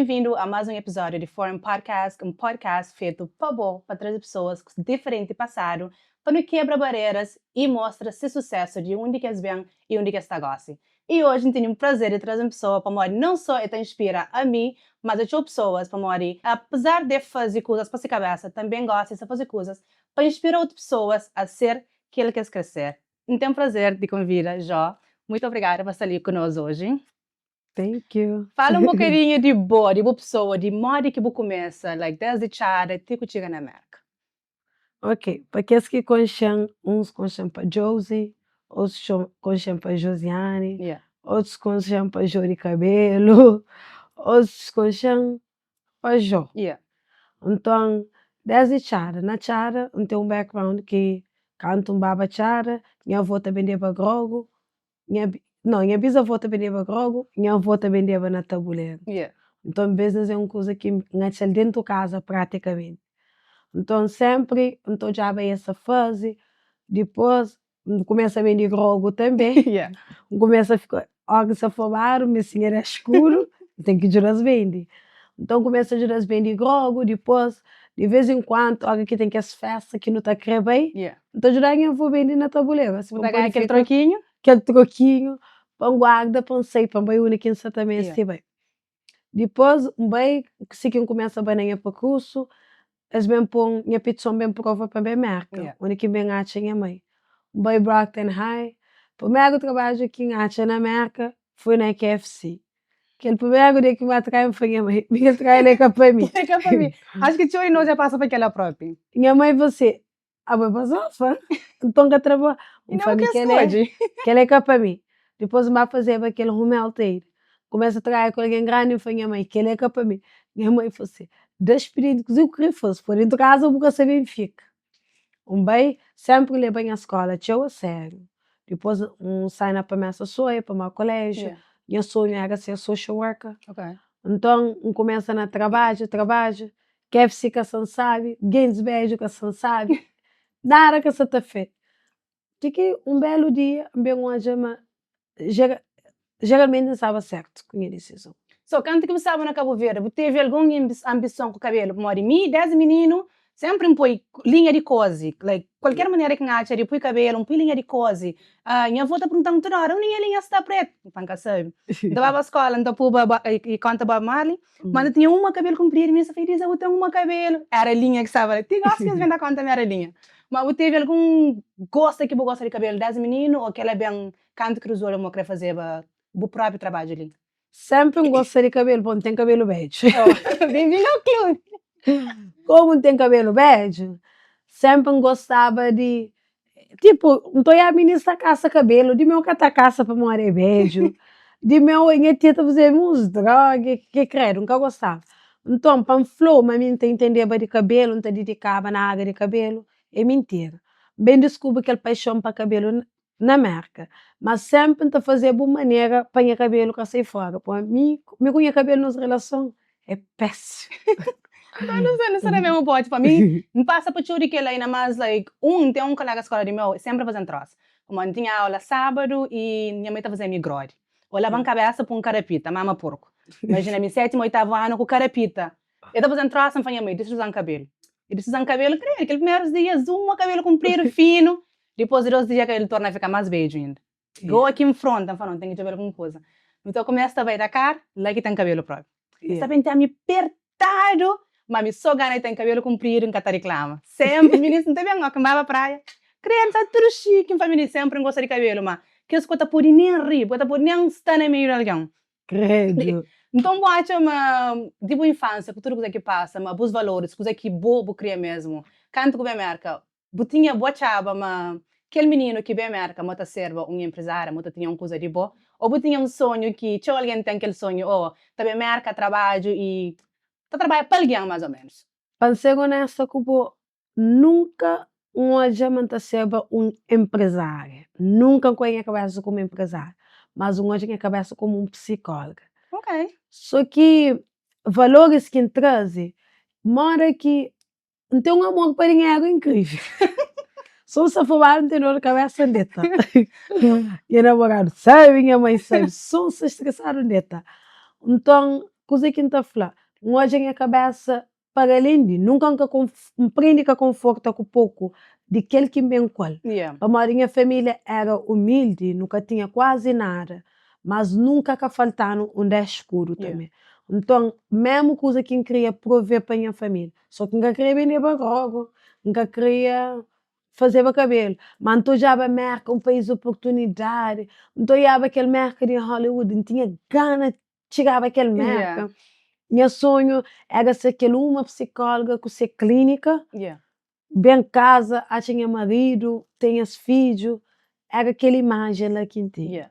Bem-vindo a mais um episódio de Forum Podcast, um podcast feito pa bo, pa trazer pessoas ku diferente passado, pa nu quebra barreiras e mostra se sucesso de onde que es vem e onde que es ta gosi. E hoje N tene um prazer de trazer uma pessoa pa modi não só e ta inspira a mim, mas a txeu pessoas pa modi, apesar de fazer coisas pa se cabeça, também gosta de fazer coisas pa inspira outras pessoas a ser aquilo que es quer ser. N ten prazer de convida Jó. Muito obrigada por estar ali conosco hoje. Thank you. Fala um bocadinho de bo, de boa pessoa, de modo que bu começa, like desde txada ti ku txiga na América. Ok, pa kes ki konxen, uns konxen pa Josie, outros konxen pa Josiane, outros konxen pa Jô di Cabelo, outros konxen pa Jô. Nton, desdi txada, na txada N ten un background ki kantu N baba txada, nha avó ta bendeba grogu, nha no, nha bisavó ta bendeba grogu, nha avó ta bendeba na tabuleru. Nton, business é un kuza ki N atxa-l dentu kaza pratikamenti. Nton, sempri N ta odjaba es ta faze, dipôs N kumesa bende grogu tanbe, N kumesa fika, óki N sta formadu, N meste nha 10 skuru, N ten ki djuda-s bende. Nton, N kumesa djuda-s bende grogu, dipôs, di vez en kuantu, óki ki ten kes festa ki nu ta kre bai, N ta djuda nha avó bende na tabuleru, asi Bu pa ta N ganha pode kel fika trokinhu? kel trokinhu pa N guarda pa N sai, pa N bai undi ki N sa ta meste bai. Dipôs, N bai, si ki N kumesa bai na nha perkursu, es ben pô-m, nha petison ben prova pa N ben Merka, undi ki N ben atxa nha mai. N bai Brockton High, primeru trabadju ki N atxa na Merka foi na KFC. Kel primeru dia ki N ba trai, N fla nha mai, mi kel trabadju li é ka pa mi. É ka pa mi. Acho ki txeu di nos dja pasa pa kela propi. Nha mai fla si, Abo é bazofa? Nton ka traba. E N não fla, mi ka kel é, skodje. kel é ka pa mi. Dipôs N ba fazeba kel home health aide. Kumesa trabadja ku algen grandi, N fla nha mai, kel é ka pa mi. Nha mai fla si, da spirienti kuzê ku kre faze, poi dentu kaza bu ka sa ben fika. N bai, senpri N leba nha skola txeu a sériu. Dipôs N sign up pa mesa soia, pa N ba koléjiu. Nha sonhu era ser social worker. Nton, N kumesa na trabadja, trabadja. KFC ka san sabi, gentis bedju ka san sabi, nada ka sa ta fetu. Ti ki un belu dia N ben odja ma jeralmenti N staba sertu ku nha disizon. So, kantu ki bu staba na Kabu Verdi, bu tevi algun anbison ku kabelu? Pamodi mi, desdi mininu, senpri N poi linha di kozi. Like, kualker manera ki N atxa di pui kabelu, N pui linha di kozi. Nha avó ta pergunta-m tudu ora, undi nha linha sta pretu? N fla, N ka sabe. N ta baba skola, N ta puba i konta Bob Marley. Mas nu tinha uma kabelu kunpridu, mi sa fla, Elisa, bu ten uma kabelu. Era linha ki staba la. Ti gosi ki es ben da konta ma era linha. Ma bu tevi algun gosta ki bu gosta di kabelu desdi mininu o kela ben kantu ki rizolve ma bu kre fazeba bu propi trabadju li? Senpri N gosta di kabelu, pabia N ten kabelu bedju. Benvindu ao clube! Komu N ten kabelu bedju, senpri N gostaba di Tipo, N ta oiá minis ta kasa kabelu, di meu ka ta kasa pamodi é bedju, di meu nha tia ta fazeba uns droga ki kredu, N ka gostaba. Nton, pa N fla-u ma mi N ta intendeba di kabelu, N ta didikaba na ária di kabelu, é mintira. N ben diskubri kel paixon pa kabelu na Merka, ma senpri N ta fazeba un manera pa nha kabelu ka sai fora, pamodi mi mi ku nha kabelu nos relason É pésimu. Nton nu sta nu sta na mesmu boti. Pa mi, N pasa pa txeu di kel-la inda más like, un, N ten un kolega skola di meu, senpri faze-m trósa. Pamodi N tinha aula sábadu y nha mai ta faze-m mi grodi. Ô laba-m kabésa pô-m karapita, mama porku. Imajina mi sétimu, oitavu anu ku karapita. El ta faze-m trósa, N fla nha mai, distruza-m kabelu. E distruza-m kabelu, kredu, kel primerus dia, zuma kabelu kunpridu, finu. Dipôs di dos dia kabelu torna fika más bedju inda. Goa ki nfronta, nfla, no, n ten ki djobe algun kuza. Nu ta kumesa ta bai Dakar, la ki ten kabelu propi. Es ta pentia mi pertadu, ma mi so gana di ten kabelu kunpridu, n ka ta riklama. Senpri minis, n ta ben, oki n baba praia, kredu, ta tudu xiki, n fla minis, senpri n gosta di kabelu, ma kes ku ta pudi nen ri, bu ka ta pudi nen sta na meiu di algen. Kredu. Nton bu atxa ma di bu infansia, ku tudu kuza ki pasa, ma bus valoris, kuza ki bo bu kria mesmu, kantu ku ben Merka, Bu tinha bu atxaba ma kel mininu ki ben Merka mo ta serba un enprezaria, mo ta tinha un kuza di bo? O bu tinha un sonhu ki txeu algen ten kel sonhu, o ta ben Merka trabadju i ta trabadja pa algen mas o menus? Pa N ser onesta ku bo, nunka N odja ma N ta serba un enprezaria. Nunka N koi nha kabesa komu enprezaria, mas N odja nha kabesa komu un psikóloga. Ok. So ki valoris ki N traze, mora ki N ten un amor pa dinheru inkrivel. So N sta formadu N ten dor di kabesa N deta. Nha namoradu sabe, nha mai sabe, so N sta stresadu N deta. Nton. Kuzê ki N ta fla? N odja nha kabésa para alén di nunka N ka N prende ka konforta ku poku di kel ki N ben ku el. Pamodi nha família éra umildi, nu ka tinha kuazi nada, mas nunka ka falta-nu un 10 skudu tanbê. Nton, mésmu kuza ki N kria provê pa nha família. Sô ki N ka kria bendeba grogu, N ka kria fazeba kabelu, ma N ta odjaba Mérka un país di oportunidadi, N ta oiaba kel Mérka di Hollywood, N tinha gana txigaba kel Mérka. Nha sonhu éra ser kel uma psikóloga ku se klínika, ben kaza, atxa nha maridu, ten nhas fidju, éra kel imajen la ki N tinha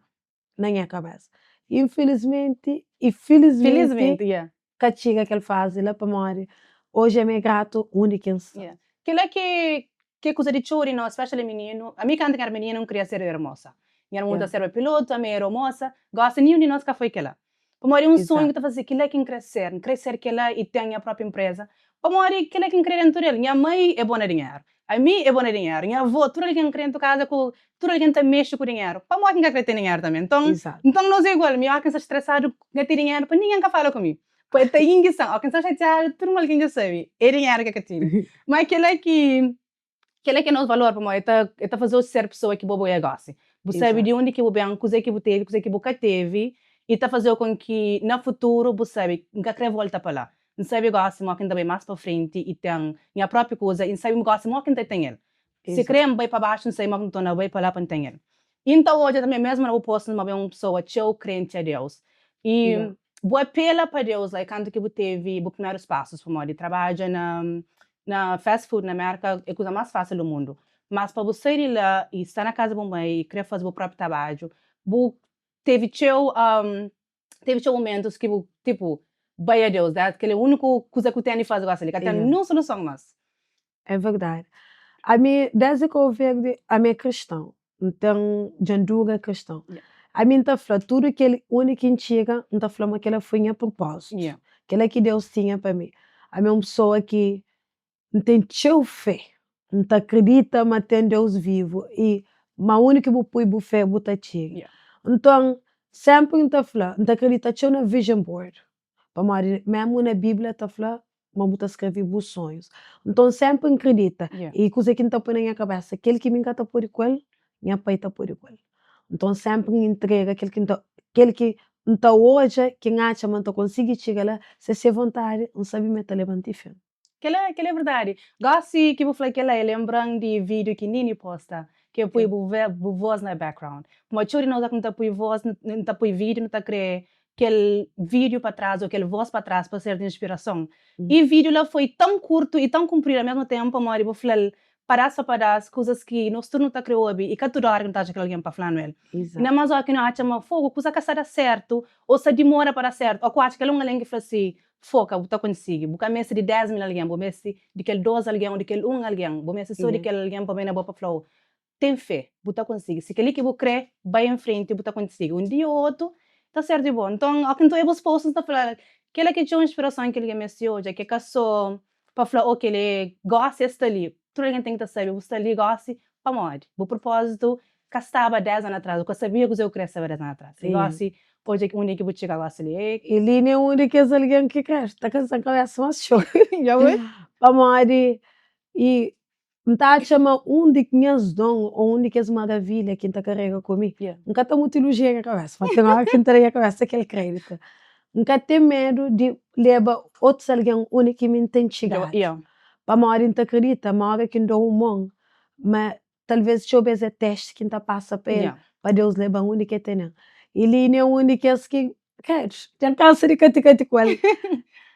na nha kabésa. Infilismenti i filismenti ka txiga kel fazi la pamodi oji ami é gratu undi ki N sta. Kila ki ki é kuza di txeu di nos, especially mininu. Ami kantu N era mininu N kria ser aeromosa. Nha irmon ta serba pilotu, ami aeromosa. Gosi ninhun di nos ka foi kila. Pamodi un sonhu ki ta faze kila ki N kre ser. N kre ser kila i ten nha propi npreza. Pamodi kila ki N kre dentu del. Nha mai é bo na dinheru. Ami é bo na dinheru. Nha avó, tudu algen kre dentu kaza ku tudu algen ta mexe ku dinheru. Pamodi ki N ka kre ten dinheru tanbe? Nton, nton nos é igual. Mi óki N sta stresadu N ka ten dinheru pa ningen ka fala ku mi. Pa el ta ingisan. Óki N sta xatiadu tudu algen dja sabe é dinheru ki el ka tene. Ma kila ki Kel-la ki é nos valor, pamodi el ta el ta faze-u ser pesoa ki bo bo é gósi. Bu sabe di undi ki bu ben, kuzê ki bu tevi, kuzê ki bu ka tevi, i ta faze-u kon ki na futuru bu sabe, N ka krê volta pa la. N sabe gósi modi ki N ta bai más pa frenti i ten nha própi kuza, i N sabe gósi modi ki N ta ten el. Sikrê N bai pa baxu, N sabe modi ki N ta torna bai pa la pa N ten el. I N ta odja tanbê, mésmu na bu postu, ma bo é un pesoa txeu krenti a Deus. I bu apela pa Deus la kantu ki bu tevi bu primerus pasus, pamodi trabadja na Na fast food na Merka é kuza más fásil do mundu. Mas pa bu sai di la i sta na kaza bu mai i krê faze bu própi trabadju, bu tevi txeu tevi txeu mumentus ki bu tipu bai a Deus, désdi kel é úniku kuza ki bu ten di faze gósi li, ka ten ninhun soluson más. É verdadi. Ami, désdi Cabo Verde, ami é kriston. N ten, dja N dura kriston. Ami N ta fla, tudu kel undi ki N txiga, N ta fla ma kel-la foi nha prupózitu. Kel-la ki Deus tinha pa mi. Ami é un pesoa ki N ten txeu fé. N ta kridita ma ten Deus vivu i ma undi ki bu poi bu fé, bu ta txiga. Nton, sénpri N ta fla, N ta kridita txeu na vision board. Pamodi mésmu na Bíblia ta fla ma bu ta skrebe bus sonhus. Nton, sénpri N kridita. I kuzê ki N ta poi na nha kabésa, kel ki mi N ka ta pode ku el, nha Pai ta pode ku el. Nton, sénpri N intrega kel ki N ta, kel ki N ta odja, ki N atxa ma N ta konsigi txiga la, si é se vontadi, N sabe ma el ta leba-m ti fin. Kel-la, kel-la é verdadi. Gósi ki bu fla kel-la, el lenbra-m di vídiu ki Nini posta, ki el poi bu bu vós na background. Pamodi txeu di nos óki nu ta poi vós, nu ta poi vídiu, nu ta krê kel vídiu pa tras ô kel vós pa tras pa ser di inspirason. I vídiu la foi tãu kurtu i tãu kunpridu al mesmu ténpu pamodi bu fla-l padás pa padás kuzas ki nos tudu nu ta krê obi i ka tudu óra ki nu ta atxa kel algen pa fla-nu el. Inda más óki nu atxa ma fogu kuza ka sta da sértu ô sta dimora pa da sértu ô ku atxa kel un algen ki fla si, Foka, bu ta konsigi. Bu ka meste di 10 mil algen, bu meste di kel 2 algen ô di kel un algen. Bu meste sô di kel algen pa bai na bo pa fla-u, Ten fé, bu ta konsigi. Si kel-li ki bu krê, bai en frenti, bu ta konsigi. Un dia ô otu, ta ser di bo. Nton, óki N ta obi bus post, N ta fla, Kel-la ki é txeu inspirason ki algen meste odja, ki é ka sô pa fla, Ô, kel-li é gósi es sta li. Tudu algen ten ki ta sabe, bu sta li gósi pamodi? Bu prupózitu ka staba 10 anu atras, bu ka sabia kuzê ku krê staba 10 anu atras. I gósi, odja undi ki bu txiga gósi li. É. I li n'é un di kes algen ki krê ta kansa-m kabésa más txeu. Pamodi i N ta atxa ma un di nhas don ô un di kes maravilha ki N ta karega ku mi, N ka ta mutu ilujia nha kabésa, ma ten óra ki N ta da nha kabésa kel kréditu. N ka ten medu di leba otus algen undi ki mi N ten txigadu. Pamodi N ta kridita ma óra ki N da un mon, ma talvês txeu bês é testi ki N ta pasa pa el, pa Deus leba-m undi ki el tene-m. I li N é un di kes ki Kredu, dja N kansa di kati-kati ku el.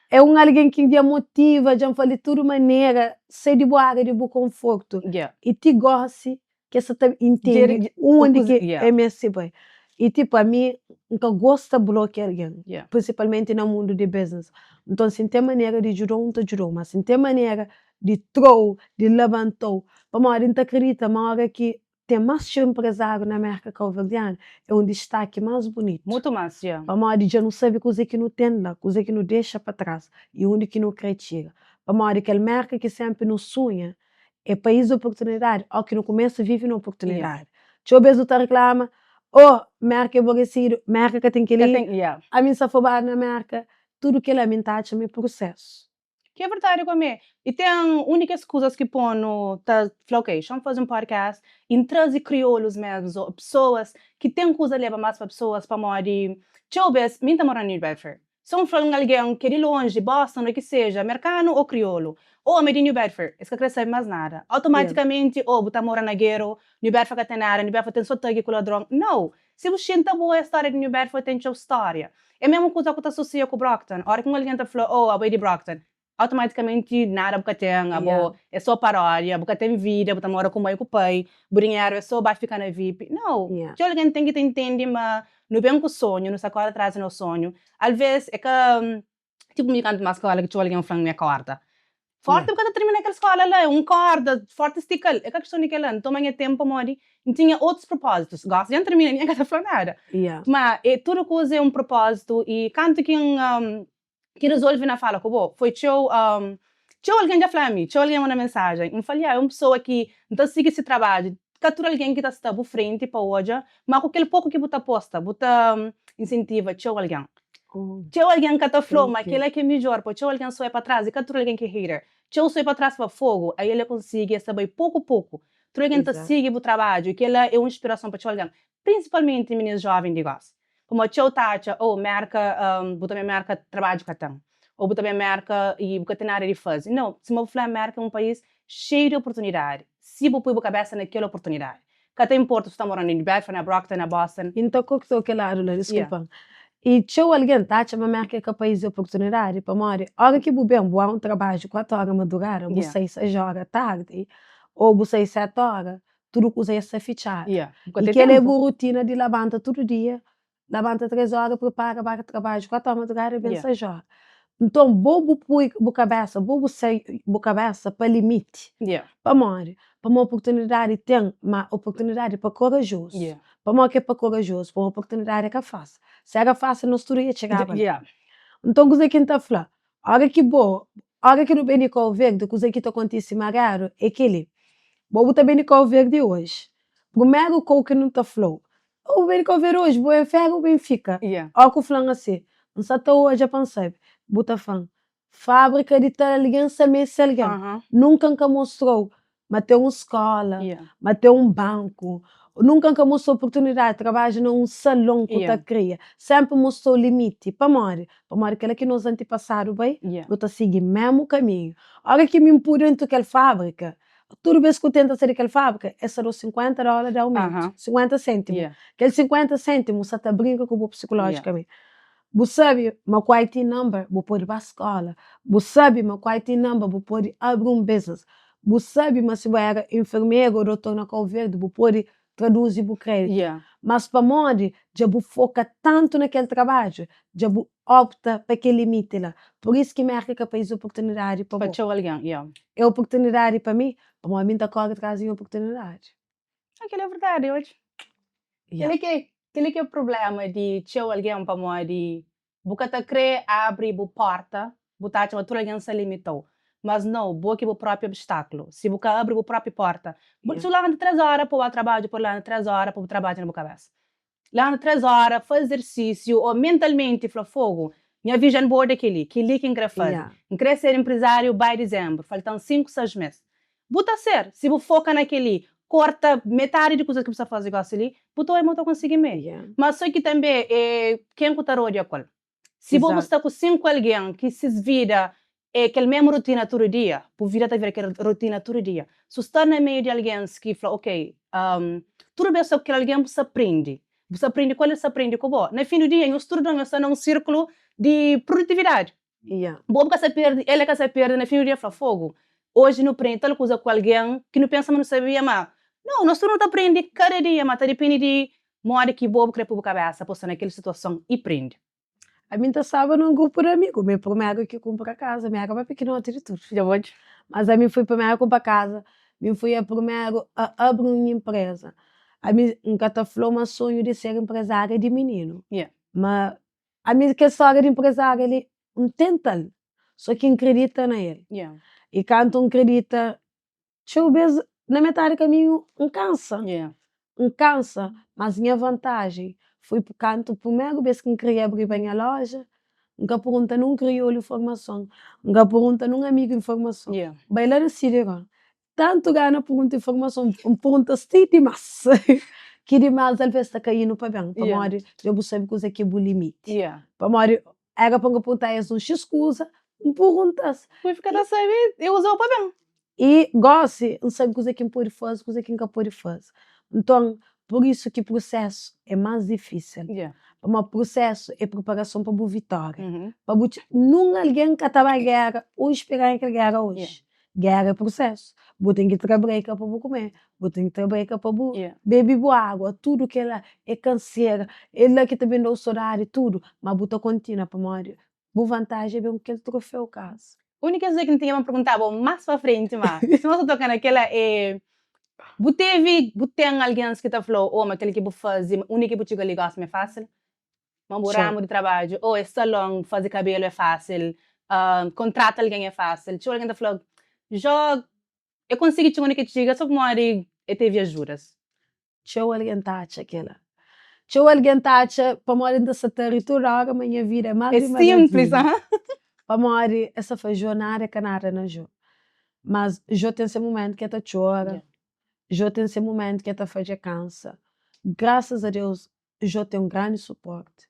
É un algen ki dja motiva, dja N fla-l di tudu manera, sai di bu ária di bu konfortu. I ti gósi ki el sa ta intende undi ki el meste bai. I tipu, ami N ka gosta blokia algen, prinsipalmenti na mundu di business. Nton, si N ten manera di djuda-u, N ta djuda-u. Má si N ten manera di tra-u, di labanta-u, pamodi N ta kridita ma óra ki Ten más txeu enprezáriu na Mérka Kauverdianu é un distaki más bunitu. Mutu más, dja. Pamodi dja nu sabe kuzê ki nu ten la, kuzê ki nu dexa pa tras i undi ki nu krê txiga. Pamodi kel Mérka ki sénpri nu sunha é país di oportunidadi ó ki nu kumesa vive na oportunidadi. Txeu bês nu ta reklama, Oh, Mérka é aboresidu, Mérka ka ten kel-li, ami N sta fobadu na Mérka. Tudu kel-la mi N ta atxa ma é prusésu. Ki é verdadi Gomé. I ten un di kes kuzas ki pô-nu ta fla ok, xa-m faze un podcast i N traze kriolus mesmu ô pesoas ki ten kuza leba más pa pesoas pamodi txeu bês mi N ta mora na New Bedford. Si un fla un algen ki é di lonji, Boston ô ki seja, merkanu ô kriolu, ô ami é di New Bedford, es ka krê sabe más nada. Automatikamenti ô bu ta mora na ghetto, New Bedford ka ten nada, New Bedford ten sô thug ku ladron. Nau! Si bu xinta bo é stória di New Bedford ten txeu stória. É mesmu kuza ku ta asosia ku Brockton. Ora ki un algen ta fla, oh, abo é di Brockton, automaticamenti nada bu ka ten, abo é só paródia, bu ka ten vida, bu ta mora ku mai ku pai, bu dinheru é só ba fika na vip. Nau! Txeu algen ten ki ta intendi ma nu ben ku sonhu, nu sta kóre tras di nos sonhu. Alvês é ka Tipo mi kantu mas skola ki txeu algen fla-m mi é korda. Forti bu ka ta tirmina kel skola la, é un korda, forti stika-l. É ka kiston di kel-la, N toma nha tenpu pamodi N tinha otus propózitus. Gosi dja N tirmina, ningen ka ta fla nada. Ma é tudu kuza é un propózitu i kantu ki N ki N rizolve na fala ku bo foi txeu txeu algen dja fla-m mi, txeu algen manda mensajen. N fla, ya, é un pesoa ki N ta sigi se trabadju. Ka tudu algen ki ta sta bu frenti pa odja, ma ku kel poku ki bu ta posta, bu ta insentiva txeu algen. Txeu algen ka ta fla-u ma kel-la ki é midjór pa txeu algen sô é pa tras i ka tudu algen ki é hater. Txeu sô é pa tras pa fogu, aí el konsigi, el sta bai poku-poku. Tudu algen ta sigi bu trabadju i kel-la é un inspirason pa txeu algen, prinsipalmenti minis jóven di gósi. Pamodi txeu ta atxa, oh, Mérka, bu ta ben Mérka trabadju ka ten, ô bu ta ben Mérka i bu ka ten nada di faze. Nau, sima bu fla, Mérka é un país xeiu di oportunidadi, si bu poi bu kabésa na kel oportunidadi. Ka ta inporta si bu ta mora na New Bedford, na Brockton, na Boston. I N ta korta-u kel ladu la, diskulpa-m. I txeu algen ta atxa ma Mérka é ka país di oportunidadi, pamodi óra ki bu ben, bu un trabadju kuatu óra madrugada, bu sai seis óra tardi, ô bu sai seti óra, tudu kuza dja sta fitxadu. I kel é bu rutina di labanta tudu dia, labanta 3 óra, pripara, ba trabadju 4 óra madrugada, ben 6 óra. Nton, bo bu poi bu kabésa, bo bu sai bu kabésa pa limiti. Pamodi? Pamodi oportunidadi ten, má oportunidadi é pa korajozu. Pamodi ki é pa korajozu? Pamodi oportunidadi é ka fásil. Si éra fásil, nos tudu ia txigaba la. Nton, kuzê ki N ta fla? Óra ki bo, óra ki nu ben di Kau Verdi, kuzê ki ta kontise mariadu é kel-li, bo bu ta ben di Kau Verdi oji, primeru kou ki nu ta fla-u, Ô, bu ben di Kau Verdi oji, bu ben fera ô bu ben fika? Óra ki bu fla-m asi, N sa ta odja pa N sabe. Bu ta fla-m, Fábrika di tal algen sa meste algen. Nunka N ka mostra-u ma ten un skóla, ma ten un banku. Nunka N ka mostra-u oportunidadi di trabadja na un salon ku ta kria. Sénpri N mostra-u limiti. Pamodi? Pamodi kel-la ki nos antipasadu bai, nu ta sigi mésmu kaminhu. Óra ki mi N pui dentu kel fábrika, tudu bês ku N tenta sai di kel fábrika, es ta da-u 50 dóla di aumentu, 50 séntimu. Kel 50 séntimu sa ta brinka ku bo psikulójikamenti. Bu sabe ma ku IT number bu pode ba skola. Bu sabe ma ku IT number bu pode abri un business. Bu sabe ma si bu era enfermeru o dotor na Kau Verdi bu pode traduzi bu kreditu. Mas pamodi dja bu foka tantu na kel trabadju, dja bu opta pa kel limiti la. Pur isu ki Merka ka pais oportunidadi pa bo. Pa txeu algen, yeah. É oportunidadi pa mi, pamodi mi N ta kore tras di nha oportunidadi. Ah, kel-li é verdadi, odja. Kel-li ki kel-li ki é prubléma di txeu algen pamodi bu ka ta krê abri bu pórta, bu ta atxa ma tudu algen sta limita-u. Mas nau, bo ki é bu própi obstáklu. Si bu ka abri bu própi pórta, bu si bu lanta 3 óra pa bu ba trabadju, pode lanta 3 óra pa bu trabadja na bu kabésa. Lanta 3 óra, faze izersísiu ô mentalmenti fla, Fogu, nha vision board é kel-li, kel-li ki N krê faze. N krê ser enprezáriu by dizénbru, falta-m 5, 6 mês. Bu ta ser, si bu foka na kel-li, korta metadi di kuzas ki bu sta faze gósi li, bu ta odja ma bu ta konsigi mê. Má sô ki tanbê é ken ku ta rodia ku el. Si bo bu sta ku 5 algen ki ses vida é kel mésmu rutina tudu dia, bu vida ta bira kel rutina tudu dia. Si bu sta na meiu di algens ki fla, ok, tudu bês sta ku kel algen bu sta prende, bu sta prende ku el, el sta prende ku bo. Na fin di dia, nhos tudu nhos sta na un sirkulu di produtividadi. Bo bu ka sta perde, el ka sta perde, na fin di dia fla, fogu, oji nu prende tal kuza ku algen ki nu pensa ma nu sabia, má nau, nos tudu nu ta prende kada dia, má ta dipende di modi ki bo bu krê poi bu kabésa pa bu sta na kel situason i prende. Ami N ta staba na un grupu di amigu, mi é primeru ki kunpra kaza, mi éra más pikinoti di tudu. Dja bo dja. Mas ami fui primeru a kunpra kaza, mi fui a primeru a abri un inpreza. Ami N ka ta fla-u ma sonhu di ser inprezária é di mininu, ma ami kel stória di inprezária li N tenta-l, so ki N kridita na el. I kantu N kridita, Txeu bês na metadi kaminhu N kansa, N kansa, mas nha vantajen foi kantu primeru bês ki N kria abriba nha loja, N ka pergunta nun kriolu informason, N ka pergunta nun amigu informason. Yeah. Bai la na CD-ROM, tantu gana pergunta informason, N pergunta-s ti dimás, ki dimás alvês ta kai-nu pa ben, Yeah. pamodi dja bu sabe kuzê ki é bu limiti. Yeah. Pamodi éra pa N ka pergunta es un xis kuza, N pergunta-s. Bu fika ta sabe, e uza-u pa ben. I gósi N sabe kuzê ki N pode faze, kuzê ki N ka pode faze. Nton, pur isu ki prusésu é más difísil. Pamodi prusésu é priparason pa bu vitória. Pa bu txi. Nun algen ka ta ba géra oji pa e ganha kel géra oji. Géra é prusésu. Bu ten ki tra breka pa bu kume, bu ten ki tra breka pa bu bebe bu agu. Tudu kel-la é kansera, é la ki ta ben da-u sodadi, tudu. Má bu ta kontinua pamodi Bu vantaji é ben ku kel troféu kaza. Únika kuza ki N tinha pa N perguntaba más pa frenti má sima bu sta toka na kel-la é bu tevi bu ten algens ki ta fla-u oh ma kel ki bu faze undi ki bu txiga li gosi ma é fásil? Ma bu Txeu. ramu di trabadju oh es salon faze kabelu é fásil kontrata algen é fásil txeu algen ta fla Jó el konsigi txiga undi ki el txiga sô pamodi el tevi ajudas. Txeu algen ta atxa kela. Txeu algen ta atxa pamodi N ta sta ta ri tudu óra ma nha vida é más É di sinplis, maravilha. aha. Pamodi es ta fla Jó nada é ka nada na Jó. Mas Jó ten se mumentu ki el ta txora, Jó ten se mumentu ki el ta fadja kansa. Grasas a Deus Jó ten un grandi suporti.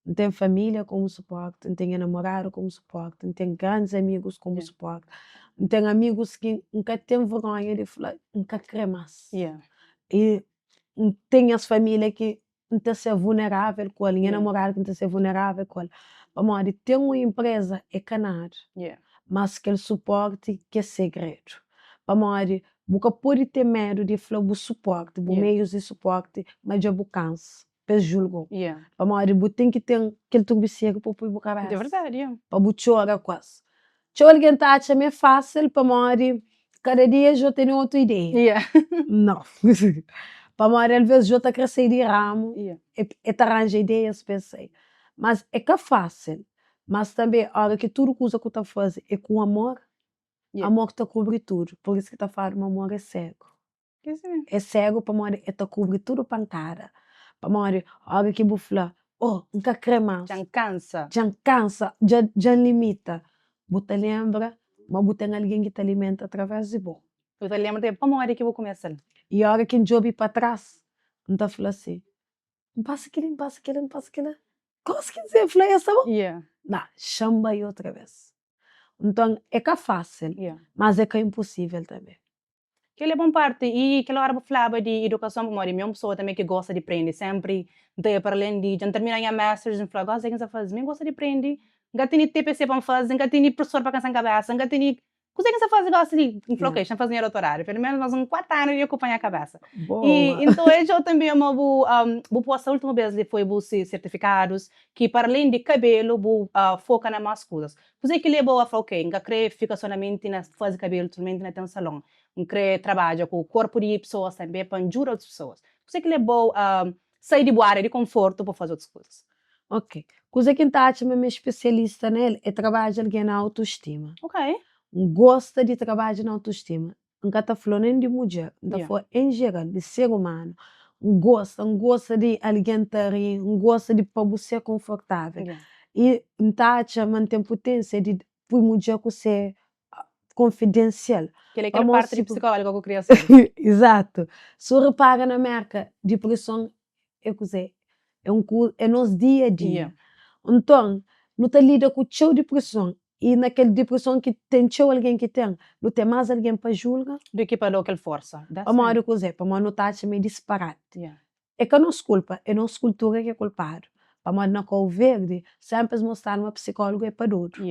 N ten família komu suporti, N ten nha namoradu komu suporti, N ten grandis amigus komu suporti, N ten amigus ki N ka ten vergonha di fla N ka kre más. I N ten nhas família ki N ta ser vunerável ku el, nha namoradu ki N ta ser vunerável ku el. Pamodi ten un inpreza é ka nada, mas kel suporti ki é segredu. Pamodi bu ka pode ten medu di fla bu suporti, bu meius di suporti ma dja bu kansa. pa es julga-u. Pamodi bu ten ki ten kel turbiseru pa bu poi bu kabésa. Pa bu txora ku es. Txeu algen ta atxa ma é fásil pamodi kada dia Jó tene otu ideia. Nau. Pamodi alvês Jó ta krê sai di ramu, el ta ranja ideias pa el sai. Mas é ka fásil. Mas tanbê óra ki tudu kuza ku ta faze é ku amor, amor ta kubri tudu. Pur isu ki ta fladu ma amor é ségu. É ségu pamodi el ta kubri tudu pankada. Pamodi óra ki bu fla, Oh, N ka krê más. Dja N kansa. Dja N kansa, dja dja N limita. Bu ta lenbra ma bu ten algen ki ta alimenta através di bo. Bu ta lenbra tanbê pamodi ki bu kumesa-l. I óra ki N djobe pa tras, N ta fla si, N pasa kel-li, N pasa kel-la, N pasa kel-la. Kózi ki N fla es ta bon? Nau, xa-m bai otra bês. Nton, é ka fásil, mas é ka inposível tanbê. Kel é bon parti. I kel ora bu flaba di idukason pamodi mi é un pesoa tanbe ki gosta di prende. Senpri N ta ia para alen di dja N termina nha masters N fla gosi ke N sa faze? Mi N gosta di prende, N ka tene TPC pa N faze, N ka tene profesor pa kansa-m kabesa, N ka tene kuzê ki N sa faze gosi li? N fla ok, xa N faze nha dotoradu, pelu menus mas un 4 anu di okupa nha kabesa. I N ta odja-u tanbe ma bu bu posta ultimu bes li foi bu sertifikadus ki para alen di kabelu bu foka na mas kuzas. Kuzê ki leba-u a fla, Ok, N ka krê fika solamenti na faze kabelu, solamenti na ten salon. N krê trabadja ku korpu di pesoas tanbê pa N djuda otus pesoas. Kuzê ki leba-u a sai di bu ária di konfortu pa faze otus kuzas? Ok. Kuzê ki N ta atxa ma mi é spesialista na el é trabadja algen na autostima. Ok. N gosta di trabadja na autostima. N ka ta fla nen di mudjer, N ta fla en jeral, di ser umanu. N gosta, N gosta di algen ta ri, N gosta di pa bu ser konfortável. I N ta atxa ma N ten puténsia di pui mudjer ku se konfidensial. Kel é kel parti di psikóloga ku kria sabe. Izatu. Si bu repara na Merka, dipreson é kuzê? É un ku, é nos dia a dia. Nton, nu ta lida ku txeu dipreson I na kel dipreson ki ten txeu algen ki ten, nu ten más algen pa julga. Di ki pa da-u kel forsa. Pamodi kuzê? Pamodi nu ta atxa ma é disparati. É ka nos kulpa, é nos kultura ki é kulpadu. Pamodi na Kau Verdi, sénpri es mostradu ma psikólogu é pa dodu.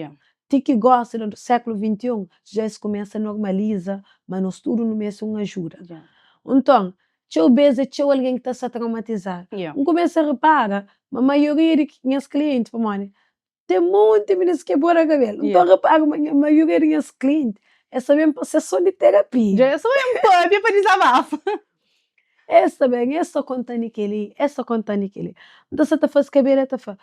Ti ki gósi, na séklu 21, dja es kumesa normaliza ma nos tudu nu meste un ajuda. Nton, txeu bês é txeu algen ki ta sta traumatizadu. N kumesa repara ma maioria di nhas klienti, pamodi Ten monti minis ki é bo na kabelu. Nton repara ma nha maioria di nhas klienti es ta ben pa seson di terapia. Dja es ta ben papia pa dizabafa. Es ta ben, es ta konta-m kel-li, es ta konta-m kel-li. N ta sta ta faze kabelu, el ta fla,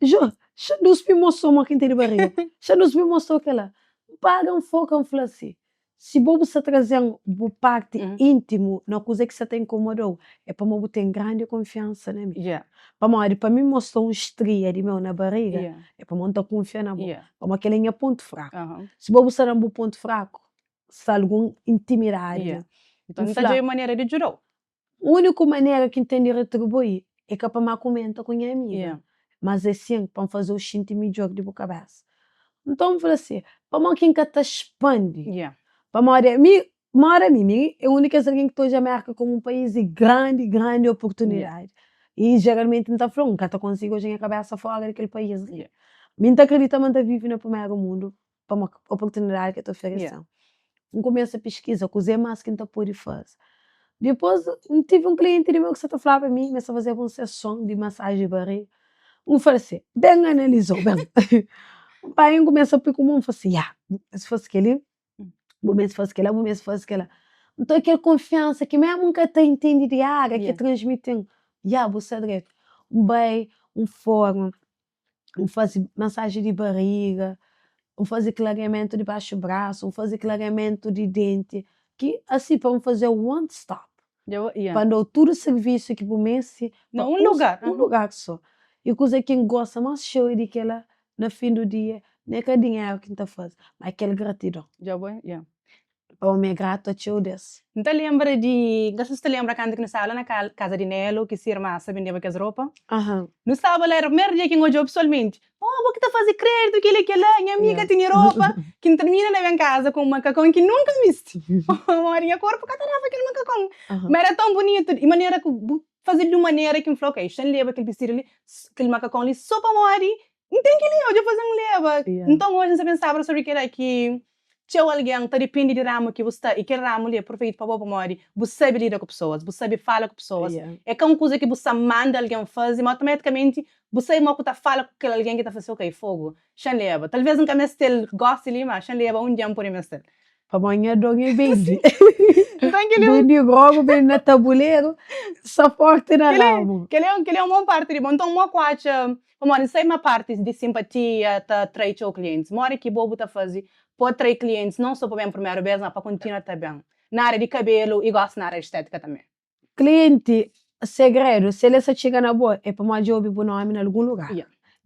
Jó, xa duspi mostra-u mo ki N tene bariga, xa duspi mostra-u kel-la. N para, N foka, N fla si. Si bo bu sta traze-m bu parti íntimu na kuze ki sta ta inkomoda-u, é pamodi bu ten grandi konfiansa na mi. Pamodi pa mi mostra un stria di meu na bariga, é pamodi N ta kunfia na bo, pamodi kel-la é nha pontu fraku. Si bo bu sta da-m bu pontu fraku, sta algun intimidadi li. N ta djobe manera di djuda-u. Úniku manera ki N ten di retribui é ka pa má kumenta ku nha amiga, mas é sin pa N faze-u xinti midjór di bu kabésa. Nton N fla si, Pamodi ki N ka ta spandi? Pamodi ami, mora mi, mi é un di kes algen ki ta odja Mérka komu un país di grandi, grandi oportunidadi. I jeralmenti N ta fla-u, N ka ta konsigi odja nha kabésa fóra di kel país li. Mi N ta kridita ma N ta vive na primeru mundu pamodi oportunidadi ki el ta oferese-m. N kumesa piskiza kuzê más ki N ta pode faze. Dipôs, N tive un klienti di meu ki sa ta flaba mi ma el sta fazeba un seson di masaji di bariga. N fla si, Ben analiza-u, ben. N panha, N kumesa pui ku mon, N fla si, Ya, bu meste faze kel-li, bu meste faze kel-la, bu meste faze kel-la. Nton, kel kunfiansa ki mésmu N ka ta intende di ária ki el transmiti-m, Ya, bu sta dretu. N bai, N forma. N faze masaji di bariga, N faze klariamentu di baxu brasu, N faze klariamentu di denti, ki asi pa N faze one stop, pa N da-u tudu sirvisu ki bu meste na un lugar, un lugar so. I kuze ki N gosta más txeu é di kel-la, na fin du dia, n'é ka dinheru ki N ta faze, ma é kel gratidon. Pa omi é gratu a txeu des. N ta lenbra di, N ka sta ta lenbra kantu ki nu staba la na kaza di Nelu ki se irma sa bendeba kes ropa. Nu staba la, era primeru dia ki N odja-u pesoalmenti. Oh, bo ki ta faze kreditu, kel-li, kel-la, nha amiga tene ropa ki N tirmina na ben kaza ku un makakon ki nunka N bisti. Pamodi nha korpu ka ta daba kel makakon. Ma era tãu bunitu i manera ku bu faze-l di un manera ki N fla, ok, xa N leba kel bistidu li, kel makakon li so pamodi N ten ki leba, dja faze-m leba. Nton oji N sta pensaba sobri kel-la ki txeu algen ta dipende di ramu ki bu sta i kel ramu li é perfeitu pa bo pamodi bu sabe lida ku pesoas, bu sabe fala ku pesoas. É ka un kuza ki bu sta manda algen faze, ma automaticamenti bu sabe mo ku ta fala ku kel algen ki ta fla si, ok, fogu, xa-m leba. Talvês N ka meste-l gósi li, ma xa-m leba un dia N pode meste-l. Pamodi nha don é bende. Bende grogu, bende na tabuleru, sta forti na ramu. Kel-li é un bon parti di bo. Nton, mo ku atxa Pamodi N sai ma partis di simpatia ta atrai txeu klientis. Modi ki bo bu ta faze pa atrai klientis non so pa ben primeru bes ma pa kontinua ta ben na aria di kabelu i gosi na aria di estetika tanbe? Klienti, segredu, si el sta txiga na bo é pamodi dja obi bu nomi na algun lugar,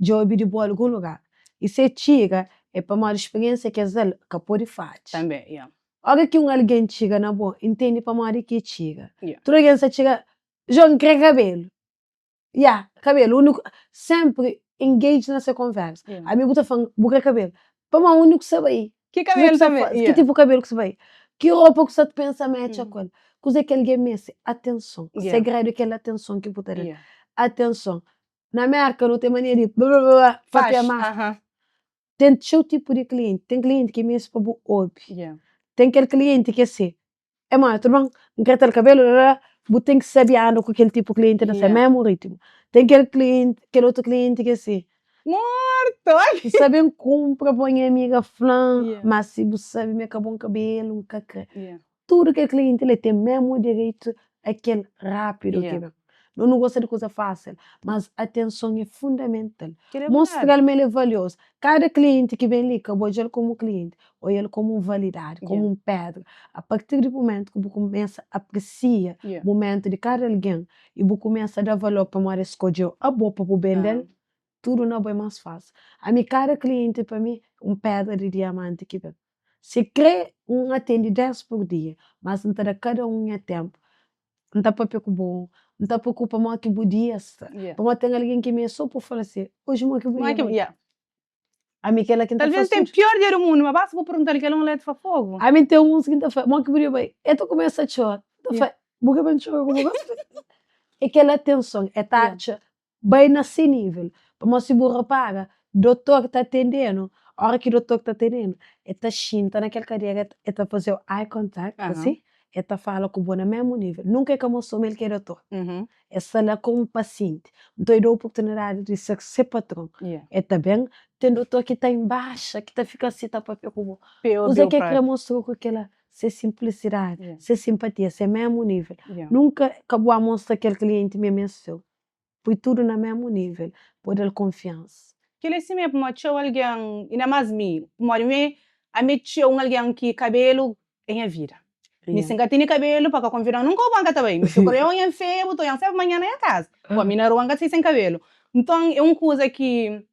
dja obi di bo algun lugar. I si el txiga é pamodi spiriensia ki es da-l ka pode fadja. Tanbe, ya. Ora ki un algen txiga na bo, intende pamodi ki el txiga. Tudu algen sta txiga, João, N kre kabelu. Ya, kabelu, uniku, sempri engage na se konversa. Yeah. Ami bu ta fla-m, bu kre kabelu. Pamodi undi ku sa bai? Ki kabelu tanbe? Yeah. Ki tipu kabelu ku sa bai? Ki ropa ku sa ta pensa matcha ku el? Kuze ki algen meste? Atenson. Yeah. Segredu é kel atenson ki bu ta da. Yeah. Atenson. Na Merka nu ten mania di blablabla, papia más. Uh -huh. Ten txeu tipu di klienti. Ten klienti ki meste pa bu obi. Yeah. Ten kel klienti ki é si, É ma, tudu ben, N kre tal kabelu, la, bu ten ki sabe anda ku kel tipu klienti na se mésmu ritmu. Ten kel klienti, kel otu klienti ki é si. Mortu! N sta ben kunpra pa nha amiga fla-m, ma si bu sabe ma é ka bon kabelu, N ka kre. Tudu kel klienti li ten mésmu direitu a kel rápidu ki ben. No nu gosta di kuza fásil, mas atenson é fundamental. Mostra-l ma el é valiozu. Kada klienti ki ben li, ka bu odja-l komu klienti, odja-l komu un validadi, komu un pedra. A partir di mumentu ki bu kumesa apresia mumentu di kada algen i bu kumesa da valor pamodi es skodje-u abo pa bu bende-l, tudu na bo é más fásil. Ami, kada klienti pa mi, un pedra di diamanti ki ben. Si kre, N atende 10 pur dia, mas N ta da kada un nha tenpu. N ta papia ku bo, N ta preokupa modi ki bu dia sta. Pamodi ten algen ki mi é so pa fala si, oji modi ki bu dia bai? Ami kel-la ki N ta Talvês fla ten pior dia di mundu, ma basta bu pergunta-l kel un la el ta fla fogu. Ami ten uns ki N ta fla, modi ki bu dia bai? El ta kumesa txora. N ta fla, bu ka ben txora ku bu gosi? É kel atenson, el ta atxa bai na se nível. Pamodi si bu repara, dotor ta atende-nu, óra ki dotor ta atende-nu, el ta xinta na kel kadera, el ta faze-u eye contact, asi, el ta fala ku bo na mésmu nível. Nunka el ka mostra ma el ki é dotor. El sta la komu pasienti. Nton el da oportunidadi di ser se patron. El ta ben, ten dotor ki ta inbaxa, ki ta fika asi ta papia ku bo. Kuzê ki el krê mostra-u ku kel-la? Se sinplisidadi, se sinpatia, se mésmu nível. Nunka ka bu ba mostra kel klienti ma el meste-u. Pui tudu na mésmu nível, bo da-l konfiansa. Kel-li é simé pamodi txeu algen, inda más mi, pamodi mi ami é txeu un algen ki kabelu. É nha vida. Mi si N ka tene kabelu pa ka konvidan nunka bu banka ta bai. Mi si bu kre oian feia bu ta oian sempre manha na nha kaza. Bo mi na rua N ka ta sai sen kabelu. Nton é un kuza ki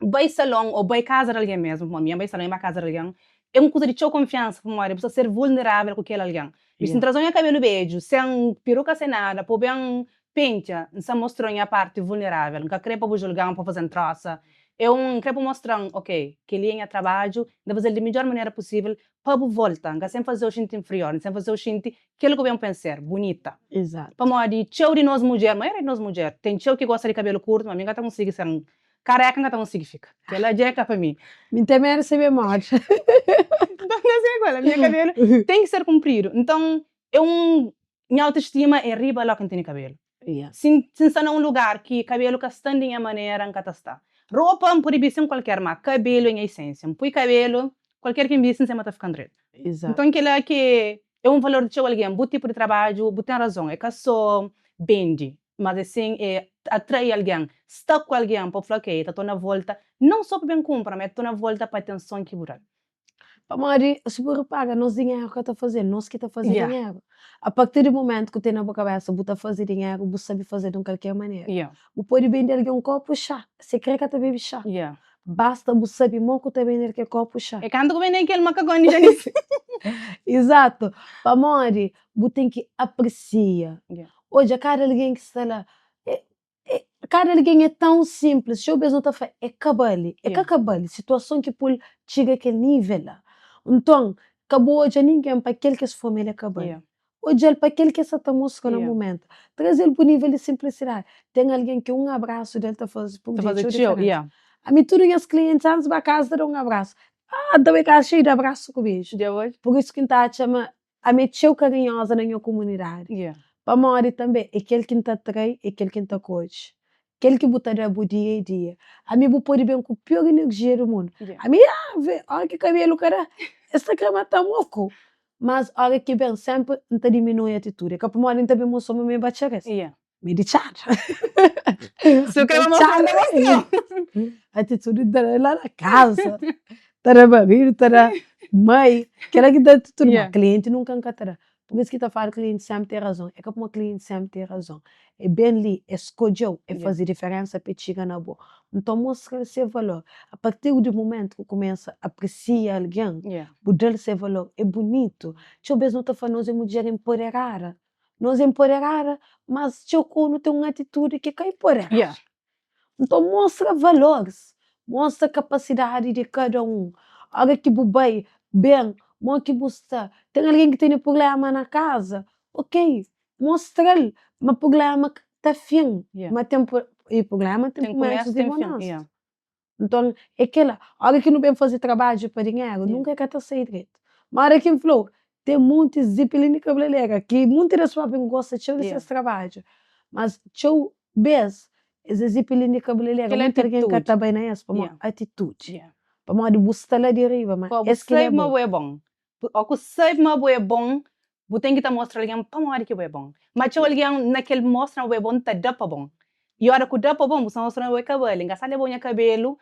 bai salon ô bai kaza di algen mesmu, pamodi mi N bai salon i bai kaza di algen, é un kuza di txeu konfiansa pamodi bu sta ser vulnerável ku kel algen. Mi si N traze-u nha kabelu bedju, sen peruka sen nada, pa bu ben pentia, N sta mostra-u nha parti vulnerável. N ka kre pa bu julga-m, pa bu faze-m trosa. É un, N kre pa bu mostra-m, ok, kel-li é nha trabadju, N ta faze-l di midjór manera pusível Pa bu volta, N ka sen faze-u xinti inferior, N sen faze-u xinti kel ku ben pen ser, bunita. Exato. Pamodi txeu di nos mudjer, maioria di nos mudjer, ten txeu ki gosta di kabelu kurtu, ma mi N ka ta konsigi sen kareka, N ka ta konsigi fika. Kel-la dja é ka pa mi. Mi N ten medu sebe modi. Nton, N ka sebe kual, nha kabelu ten ki ser kunpridu. Nton, é un, nha autoestima é riba loki N tene kabelu. Yeah. Si N si N sta na un lugar ki kabelu ka sta di nha manera, N ka ta sta. Ropa N pode bisti N kualker, ma kabelu é nha isensia. N pui kabelu, kualker ki N bisti N sema ta fika ndretu. Exato. Nton kila ki é un valor di txeu algen. Bu tipu di trabadju, bu ten razon, é ka so bendi, mas é sin é atrai algen, sta ku algen pa bu fla ok, el ta torna volta, non so pa ben kunpra, ma el ta torna volta pa atenson ki bu da-l. Pamodi, si bu repara, nos dinheru ka ta faze, nos ki ta faze Yeah. dinheru. A partir di momentu ku ten na bu kabesa bu ta faze dinheru, bu sabe faze di un kalker manera. Yeah. Bu pode bende algen un kopu xá, se kre ka ta bebe xá. Yeah. Basta bu sabe mo ku ta bende kel kopu xá. É kantu ku bende kel makakon di Janice. Exato. Pamodi bu ten ki apresia. Yeah. Odja kada algen ki sta la, é É, kada algen é tãu sinplis, txeu bês nu ta fla, é ka bali, é ka ka bali, situason ki pô-l txiga kel nível la. Nton, ka bu odja ningen pa kel ki es fla ma el é ka bali. Odja-l pa kel ki el sta ta mostra na mumentu. Traze-l bu nível di sinplisidadi. Ten algen ki un abrasu del ta faze pur dia txeu diferénsa. Ami tudu nhas klientis antis di ba kaza ta da un abrasu. Ah, N ta bai kaza xeiu di abrasu ku beju. Pur isu ki N ta atxa ma Ami é txeu karinhoza na nha kumunidadi, pamodi tanbe é kel ki N ta trai, é kel ki N ta kodje. Kel ki bu ta da bu dia é dia. Ami bu pode ben ku pior inerjia di mundu. Ami, ave, ora ki kabelu ka da, es ta kre mata-m oku. Mas ora ki ben, senpri N ta diminui atitudi. É ka pamodi N ta ben mostra ma mi é batxares. Mi di txada. Si bu kre pa mostra, N ta mostra-u. Atitudi ta da la na kaza, ta da maridu, ta da mai, kila ki ta da atitudi, ma klienti nunka N ka ta da. Pur isu ki ta fladu klienti senpri ten razon, é ka pamodi klienti senpri ten razon, é ben li, é skodje-u, é faze diferensa pa e txiga na bo. Nton mostra-l se valor. A partir di mumentu ki bu kumesa apresia algen, bu da-l se valor, é bunitu. Txeu bes nu ta fla nos é mudjer enpoderada, Nos é empoderada, mas txeu ku nu ten un atitudi ki ka empoderada. Yeah. Nton mostra valores, mostra kapasidadi di kada un. Ora ki bu bai ben, mo ki bu sta, ten algen ki tene prublema na kaza, ok, mostra-l ma prublema ka ta fin, Yeah. ma ten i prublema ten Ten kumesu kumesu, di ten fin. bonansa. Yeah. Nton, é kel-la. Óra ki nu ben faze trabadju pa dinheru, nunka e ka ta sai dretu. Má óra ki N fla-u, ten monti zipilin di kabelalera ki monti di es própi N gosta txeu di ses trabadju, mas txeu bês es é zipilin di kabelalera, monti algen ka ta bai na es pamodi atitudi. Pamodi bu sta la di riba, ma es ki leba-u. Bu sabe ma bu é bon. Ó ku sabe ma bu é bon, bu ten ki ta mostra algen pamodi ki bu é bon. Ma txeu algen na kel mostra ma bu é bon ta da pa bon. I ora ku da pa bon, bu sta mostra ma bu é ka bali. N ka sta leba-u nha kabelu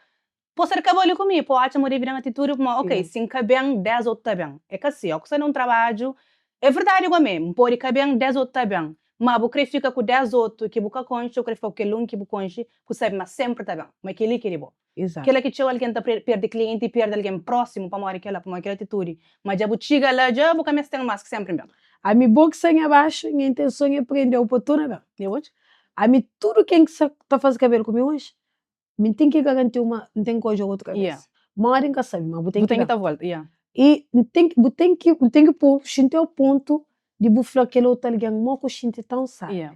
pa ser ka bali ku mi, pa bu atxa ma bu debe da-m atitudi kuma, ok, si N ka ben, des otu ta ben. É ka si. Ó ku sta na un trabadju, é verdadi gome, N pode ka ben, des otu ta ben. Ma bu kre fika ku des otu ki bu ka konxe, ô kre fika ku kel un ki bu konxe, ku sabe ma senpri ta ben, ma kel-li ki é di bo. Exato. Kela ki txeu algen ta perde klienti i perde algen prósimu pamodi kela, pamodi kel atitudi. Ma dja bu txiga la dja bu ka meste ten más ki senpri ben. Ami bo ki sta nha baxu, nha intenson é prende-u pa torna ben. Nha odja? Ami tudu ken ki sta ta faze kabelu ku mi oji, mi ten ki garanti-u ma N ten ki odja otu kabesa. Yeah. Modi N ka sabe, ma bu ten Bu ki ten ki ben. ta volta, yeah. I N ten ki, bu ten ki, N ten ki pô-u xinti au pontu di bu fla kel otu algen mo ku xinti tãu sábi. Yeah.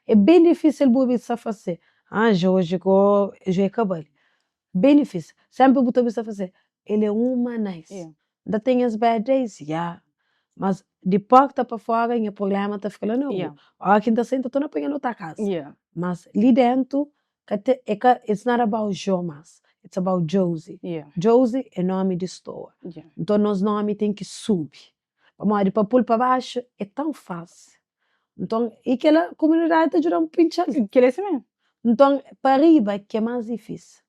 É ben difísil bu obi sa fase, ah Jorge go, Jorge é ka bali. Ben difísil. Senpri bu ta obi sa fase, el é uma nice. Yeah. N ta ten es bad days? Yeah. Mas di porta pa fora nha prublema ta fika la na rua. Yeah. Ora ki N ta sai N ta torna panha el otu kasa. Yeah. Mas li dentu ka te, é ka, it's not about Jo mas, it's about Josie. Yeah. Josie é nomi di stoa. Yeah. Nton nos nomi ten ki subi. Pamodi pa pul pa baxu é tãu fásil. Nton, i kela kumunidadi ta djuda-m pintxa-l. Kel é si mê. Nton, pa riba ki é más difísil.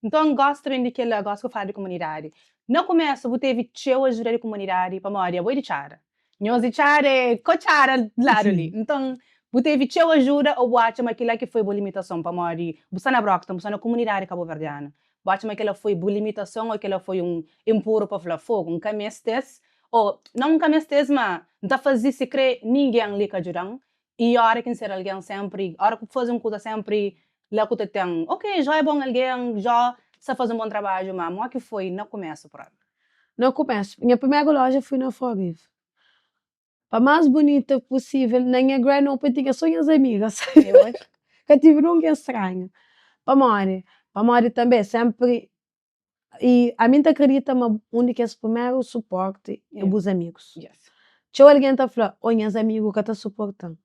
Nton, N gosta ben di kela, gosi ku fala di kumunidadi. Na kumesu bu tevi txeu ajuda di kumunidadi pamodi abo é di Txada. Nhos di Txada é ko Txada di ladu li. Nton bu tevi txeu ajuda ô bu atxa ma kila ki foi bu limitason pamodi bu sta na Brockton, bu sta na kumunidadi kabuverdianu. Bu atxa ma kila foi bu limitason ô kila foi un inpuru pa fla, Fogu, N ka meste-s ô Nau N ka meste-s ma N ta faze sikrê ningen li ka djuda-m I ora ki N ser algen sénpri, ora ku faze un kuza sénpri la ku ta ten, ok, Jó é bon algen, Jó sta faze un bon trabadju, má mó ki foi na kumésu própi? Na kumésu, nha primeru loja foi na Fall River. Pa más bunita pusível, na nha grand open tinha sô nhas amigas, ka tive nunken stranhu. Pamodi? Pamodi tanbê sénpri I ami N ta kridita ma un di kes primeru suporti é bus amigus. Txeu algen ta fla, Ô nhas amigu ka ta suporta-m.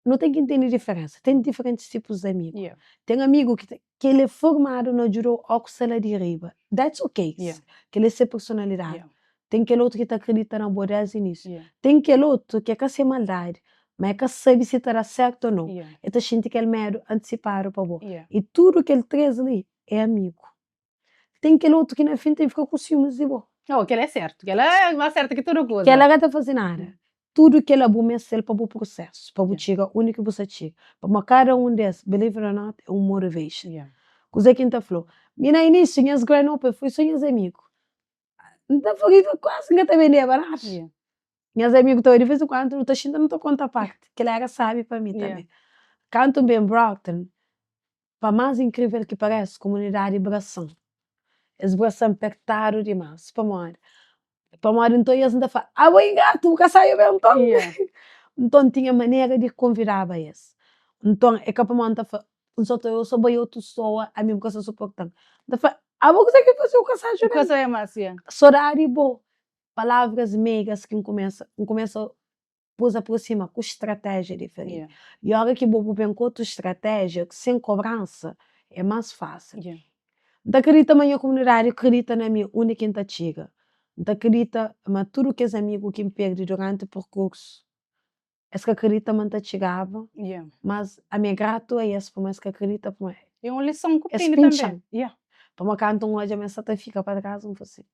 Nu ten ki ntende diferensa. Ten diferentis tipus di amigu. Ten amigu ki ki el é formadu na djuda-u ó ku sta la di riba. That's ok. Kel-li é se personalidadi. Ten kel otu ki ta kridita na bo desdi inisiu. Ten kel otu ki é ka se maldadi, ma el ka sabe si ta da sertu ô nau. El ta xinti kel medu antisipadu pa bo. I tudu kel três li é amigu. Ten kel otu ki na fin ta fika ku siumis di bo. Oh, kel-la é sertu. Kel-la é más sertu ki tudu kuza. Kel-la ka ta faze nada. Tudu kel-la bu meste-l pa bu prusésu, pa bu txiga undi ki bu sta txiga. Pamodi kada un di es, believe it or not, é un motivation. Kuzê ki N ta fla-u? Mi na inísiu, nhas grand open foi sô nhas amigu. N ta fla kuazi N ka ta bendeba nada. Nhas amigu ta bai di vez en kuandu, nu ta xinta nu ta konta parti. Kel-la éra sábi pa mi tanbê. Kantu N ben Brockton, Pa más inkrivel ki parese, komunidadi brasa-m. Es brasa-m pertadu dimás. Pamodi? Pamodi nton es N ta fla, Abo é ingratu, bu ka sabe ben nton? Nton N tinha manera di konvidaba es. Nton é ka pamodi N ta fla, N sa ta eu so bai otu soa, ami bu ka sta suporta-m. N ta fla, Abo kuzê ki fase bu ka sa djuda-m? Sodadi bo. Palavras meigas ki N kumesa, N kumesa pus aprosima ku stratéjia diferenti. I ora ki bo bu ben ku otu stratéjia, sen kobransa, é más fásil. N ta kridita ma nha komunidadi kridita na mi undi ki N ta txiga. N ta kridita ma tudu kes amigu ki N perde duranti perkursu, es ka kridita ma N ta txigaba, mas ami é gratu a es pamodi es ka kridita pamodi É un lison ku es prende tanbe. pintxa-m. Pamodi kantu N odja ma es sa ta fika pa tras, N fla si,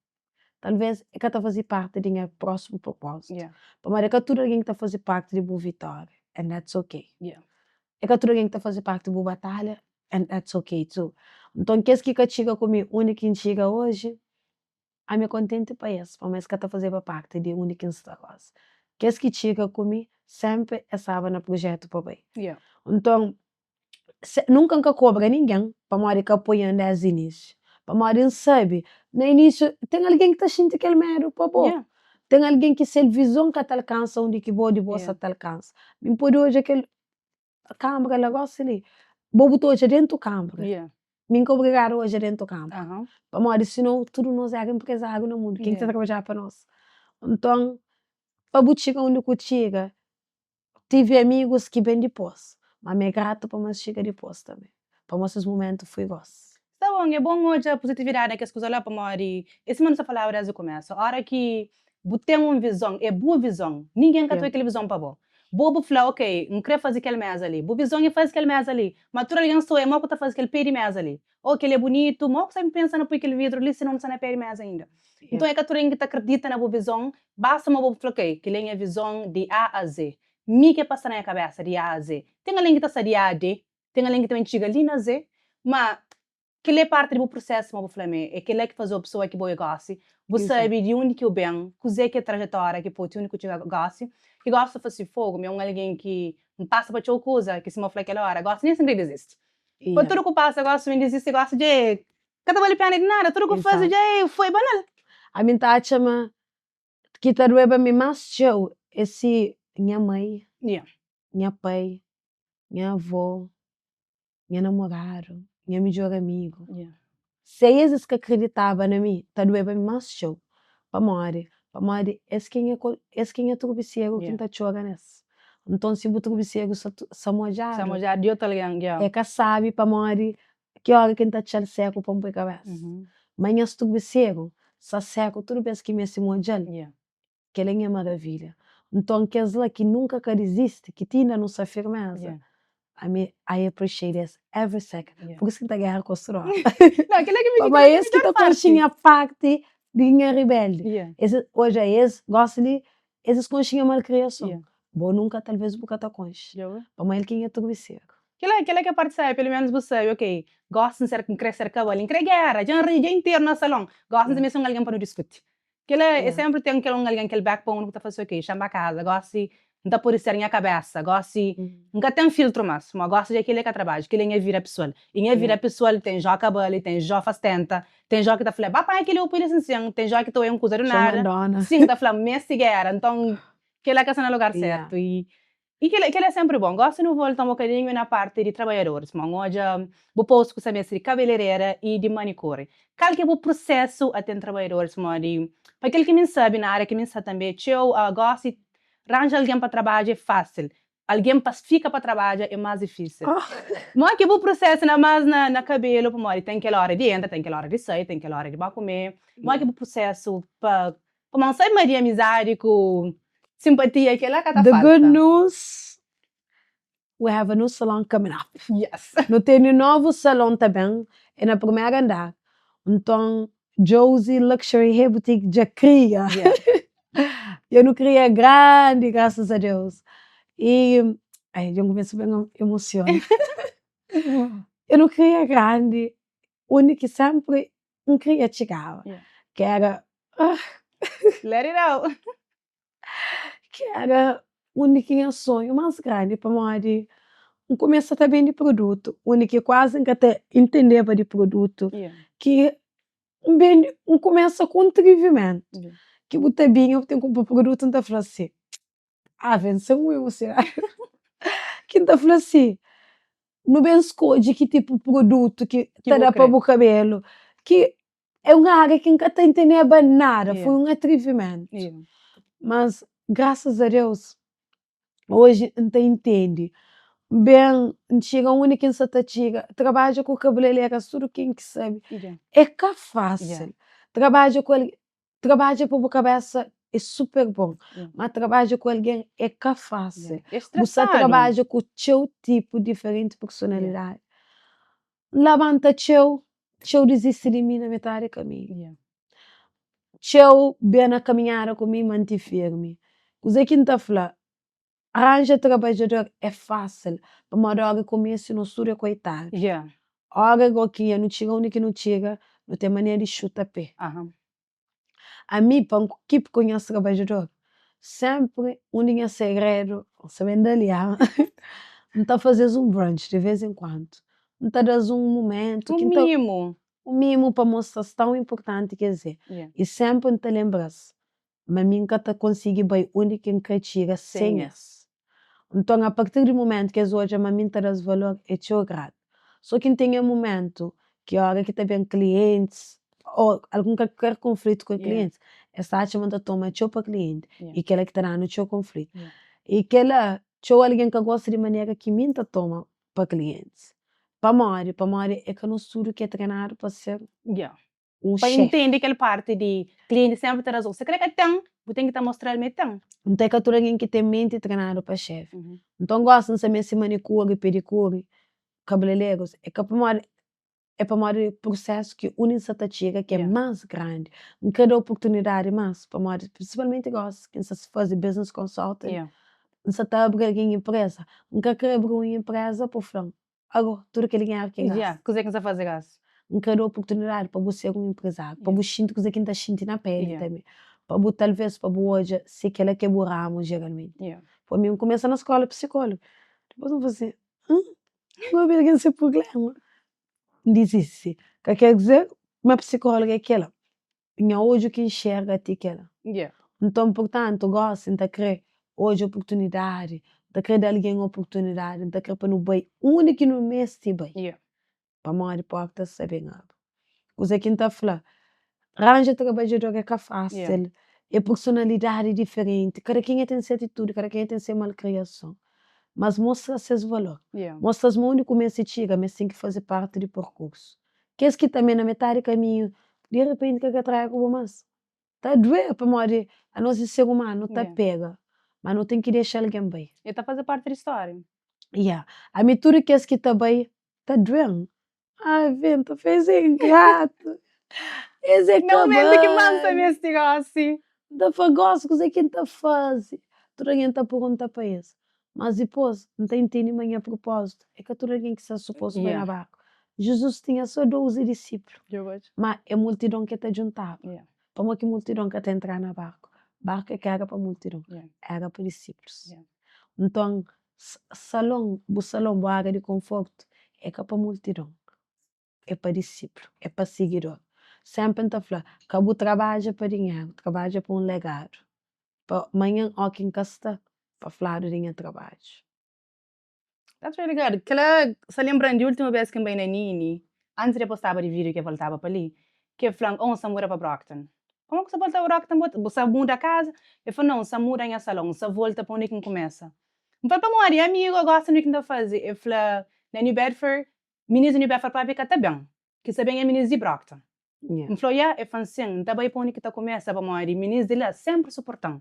Talvês e ka ta faze parti di nha prósimu propózitu. Pamodi é ka tudu algen ki ta faze parti di bu vitória, and that's ok. É ka tudu algen ki ta faze parti di bu batalha, and that's ok too. Nton kes ki ka txiga ku mi undi ki N txiga oji, ami é kontenti pa es, pamodi es ka ta fazeba parti di undi ki N sta gosi. Kes ki txiga ku mi, sénpri es staba na prujétu pa bai. Nton, Nunka N ka kobra ningen pamodi ka apoia-m desdi inísiu. Pamodi N sabe, na inísiu ten algen ki ta xinti kel medu pa bo. Ten algen ki sel vizon ka ta alkansa undi ki bo di bo sa ta alkansa. Mi N pode odja kel kanbra la gosi li, bo bu ta odja dentu kanbra, mi N ka obrigadu odja dentu kanbra. Pamodi sinou tudu nos era enprezáriu na mundu, ken ki ta trabadjaba pa nos? Nton, pa bu txiga undi ku txiga, Tive amigus ki ben dipôs, ma mi é gratu pamodi es txiga dipôs tanbê, pamodi ses mumentu foi gósi. Sta bon, é bon odja puzitividadi na kes kuza la, pamodi é sima nu sta falaba desdi kumesu, óra ki bu ten un vizon, é bu vizon, ningen ka ta oi kel vizon pa bo. Bo bu fla, ok, N krê faze kel méza li. Bu vizon é faze kel méza li, ma tudu algen sta oi mô ku ta faze kel pé di méza li. Ô, kel-li é bunitu, mô ku sta pensa na poi kel vidru li si nu sta na pé di méza inda. Nton é ka tudu algen ki ta kridita na bu vizon, Basta ma bo fla, ok, kel-li é nha vizon di A a Z. Mi ke pa sta na nha kabésa di A a Z. Ten algen ki ta sta di A a D, ten algen ki ta ben txiga li na Z, ma kel-li é parti di bu prusésu, sima bu fla mi, é kel-la ki faze-u pesoa ki bo é gósi. Bu sabe di undi ki bu ben, kuzê ki é trajetória ki poi ti undi ki bu txiga gósi. Ki gósi ta fase fogu, mi é un algen ki N pasa pa txeu kuza, ki sima bu fla kel óra, gósi nen si N krê dizisti. Pa tudu ku pasa gósi mi N dizisti gósi dja é ka ta bali péna di nada, tudu ku faze dja é foi banal. Ami N ta atxa ma Ki ta dueba mi más txeu é si nha mai, nha pai, nha avó, nha namoradu, nha midjór amigu, si es es ka kriditaba na mi, ta dueba mi más txeu. Pamodi? Pamodi es ki é nha es ki é nha trubiseru ki N ta txora nes. Nton si bu trubiseru sta sta modjadu, é ka sabi pamodi Ki óra ki N ta atxa-l séku pa N poi kabésa? Má nhas turbiseru sta séku tudu bês ki meste modja-l. Kel-la é nha maravilha. Nton, kes la ki nunka ka dizisti, ki ti inda nu sta firméza, ami, I appreciate es every second. Pur isu ki N ta géra ku es tudu óra. Pamodi es ki ta konxe nha parti. Di nha ribeldi. Yeah. Es odja es gosi li es es konxe nha malkriason. Yeah. Bo nunka talvez bu ka ta konxe. Dja oi. Pamodi el ki nha turbiseru. Kila kila ki é parti sabi pelu menus bu sabi ok gosi n ser n kre ser kabal n kre gera dja n ri dia interu na salon gosi n ta meste un algen pa nu diskuti kila é sempri ten kel un algen kel backbone ku ta fla si ok xa n ba kaza gosi N ta pode ser nha kabésa. Gósi, N ka ten filtru más. Má gósi dja kel-li é ka trabadju, kel-li é nha vida pesoal. I nha vida pesoal ten jó kabali, ten jó fastenta, ten jó ki ta fla, Ba panha kel-li ô poi li sin sin, ten jó ki ta oia un kuza du nada. Sin, ta fla, Meste géra. Nton, kel-la ka sta na lugar sértu. I i kel-la kel-la é sénpri bon. Gósi nu volta un bokadinhu na párti di trabadjadoris. Má N odja bu post ku sta meste di kabelerera i di manikuri. Kal ki é bu prusésu a ten trabadjadoris? Pamodi pa kel ki mi N sabe, na ária ki mi N sta tanbê, txeu gósi Ranja algen pa trabadja é fásil, algen pa fika pa trabadja é más difísil. Modi ki bu prosesa na más na na kabelu pamodi ten kel óra di entra, ten kel óra di sai, ten kel óra di ba kume. Modi ki bu prosesu pa pamodi N sabe ma di amizadi ku simpatia kel-la ka ta The good falta. news, we have a new salon coming up. Yes. Nu tene novu salon ta ben, é na primeru andar. Nton, Josie Luxury Hair Boutique dja kria. Yeah. Dja nu kria grandi, grasas a Deus. I, ai, dja N kumesa ben emosiona. Dja nu kria grandi, undi ki senpri N kria txigaba, Yeah. ki era, ah. Let it out. Ki era undi ki nha sonhu más grandi pamodi N kumesa ta bende produtu undi ki kuazi N ka ta intendeba di produtu ki N bende N kumesa ku un trivimentu ki bu ta binha bu ten kunpra produtu N ta fla si ave N sta un emosionadu ki N ta fla si nu ben skodje ki tipu produtu ki ta da pa bu kabelu ki É un ária ki N ka ta intendeba nada, foi un atrivimentu. Mas, grasas a Deus, oji N ta intende. Ben, N txiga undi ki N sa ta txiga, trabadja ku kabeleleras, tudu ken ki sabe, é ka fásil. Trabadja ku algen, trabadja pa bu kabésa é super bon, má trabadja ku algen é ka fásil. Bu sta trabadja ku txeu tipu diferenti personalidadi. N labanta txeu, txeu dizisti di mi na metadi kaminhu. Txeu ben na kaminhada ku mi, manti firmi. Kuzê ki N ta fla? Ranja trabadjador é fásil, pamodi óra komésu nos tudu é koitadu. Óra gó ki dja nu txiga undi ki nu txiga, nu ten manera di xuta pé. Ami pa N keep ku nhas trabadjador, senpri un di nhas segredu, N sta ben da li ha, N ta faze-s un brunch di vez en kuandu, N ta da-s un mumentu Un ki N ta, mimu. un mimu pa mostra-s tãu inpurtanti ki es é. I senpri N ta lenbra-s ma mi N ka ta konsigi bai undi ki N kre txiga sen es. Nton, a partir di mumentu ki es odja ma mi N ta da-s valor, é txeu gratu. Sô ki N ten nha mumentu ki óra ki ta ben klientis ô algun kalker konflitu ku klientis, es ta atxa ma N ta toma txeu pa klienti i kel-la ki ta da-nu txeu konflitu. I kel-la, txeu algen ka gosta di manera ki mi N ta toma pa klientis. Pamodi? Pamodi é ka nos tudu ki é trenadu pa ser un Pa xefi. intende kel parti di klienti senpri ta razon. Si kre ka ten, bu ten ki ta mostra-l ma e ten. Nton é ka tudu algen ki ten menti trenadu pa xefi. Nton gosi N sa meste manikuri, pedikuri, kabelelerus, é ka pamodi, é pamodi prusesu ki undi N sa ta txiga ki é más grandi. N kre da oportunidadi más, pamodi prinsipalmenti gosi ki N sa faze business consulting, N sa ta abri algen inpreza. N ka kre abri un inpreza pa fla-m Ago, tudu kel dinheru ki N gasta. Yeah, kuzê ki N sta faze gasi? N kre da oportunidadi pa bu ser un enprezáriu, pa bu xinti kuzê ki N ta xinti na peli tanbê, pa bu talvês pa bu odja si kel-la ki é bu ramu jeralmenti. Pa mi, N kumesa na skóla pisikólogu, dipôs N fla si, Hum, N obi algen se prubléma, N dizisti. Ka ker dizer ma pisikólogu é kel-la. Nha odju ki nxerga ti kel. Nton, purtantu, gósi N ta krê odja oportunidadi, N ta krê da algen oportunidadi, N ta krê pa nu bai undi ki nu meste bai, pamodi pórta sta ben abri. Kuzê ki N ta fla? Ranja trabadjador é ka fásil, é personalidadi diferenti, kada kenha ten se atitudi, kada kenha ten se malkriason, mas mostra-s ses valor, mostra-s ma undi ku meste txiga, ma es ten ki faze parti di perkursu. Kes ki ta me na metadi kaminhu, di repenti ka kre traia ku bo mas. Ta due pamodi anos e ser umanu, nu ta pega, ma nu ten ki dexa algen bai. E ta faze parti di storia. Ya, ami tudu kes ki ta bai ta duen. Ai, venta, fez ingratu. Es é Na momentu ki más N ta kabal. meste gósi. N ta fla, gósi kuzê ki N ta faze? Tudu algen ta pergunta pa es. Mas dipôs, N ta intende ma nha prupózitu é ka tudu algen ki sta supostu bai na barku. Jizus tinha sô 12 disiplu, má é multidon ki el ta djuntaba. Pamodi ki multidon ka ta entraba na barku? Barku é ka éra pa multidon, éra pa disiplus. Nton, salon, bu salon, bu ária di konfortu é ka pa multidon, é pa disiplu, é pa sigidor. Sénpri N ta fla, ka bu trabadja pa dinheru, trabadja pa un legadu, pa manhan óki N ka sta, pa fladu di nha trabadju. That's really good. Kel-la sta lenbra-m di últimu bês ki N bai na Nini, antis di el postaba di vídiu ki el voltaba pa li, ki el fla-m, Oh, N sta muda pa Brockton. Pamodi ku sta volta pa Brockton? Bu sta muda kaza? El fla, Nau, N sta muda nha salon, N sta volta pa undi ki N kumesa. N fla, Pamodi? Ami go gosta di ki N ta faze. El fla, Na New Bedford, minis di New Bedford propi ka ta ben. Ki sta ben é minis di Brockton. N fla, Ya, el fla-m, Sin, N ta bai pa undi ki ta kumesa, pamodi minis di la sénpri suporta-m.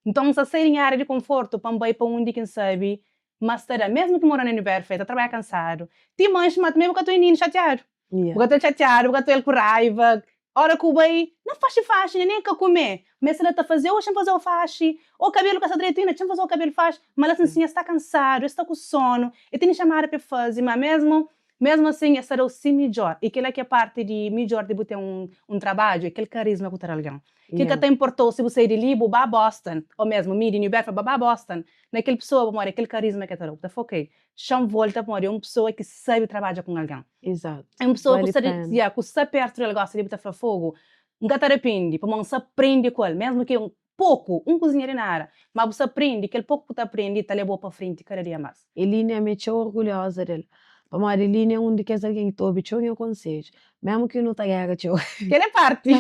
Nton, N sta sai di nha ária di konfortu pa N bai pa undi ki N sabe ma sta da. Mésmu ki N mora na New Bedford, ta trabadja kansadu, ti manxe, má tanbê bu ka ta obi nini xatiadu. Bu ka ta el xatiadu, bu ka ta el ku raiva. Óra ku bai, na faxi-faxi, nha nen ka kume. Ma es sta la ta faze, ô xa-m faze-u faxi, ô kabelu ka sta dretu inda, txa-m faze-u kabelu faxi. Ma la sin, es sta kansadu, es sta ku sonu, e tene xamada pa e faze, ma mésmu Mesmu asin, es ta da-u si midjór. I kel-la ki é párti di midjór di bu ten un trabadju, é kel karisma ku ta da algen. Ki ka ta inporta-u si bu sai di li, bu ba Boston, ô mésmu mi di New Bedford ba ba Boston, na kel pesoa pamodi é kel karisma ki el ta da-u. Bu ta fla, ok, xa-m volta pamodi é un pesoa ki sabe trabadja ku un algen. É un pesoa ku sta di, ya, ku sta pértu di el gosta di bu ta fla, Fogu, N ka ta rapende pamodi N sta prende ku el, mésmu ki é un poku, un kuzinha di nada, ma bu sta prende, kel poku ku ta prende ta leba-u pa frenti kada dia más. Eline ami é txeu orgulhoza del, pamodi Eline é un di kes algen ki ta obi txeu nha konsedju, mésmu ki nu ta géra txeu. Kel é parti.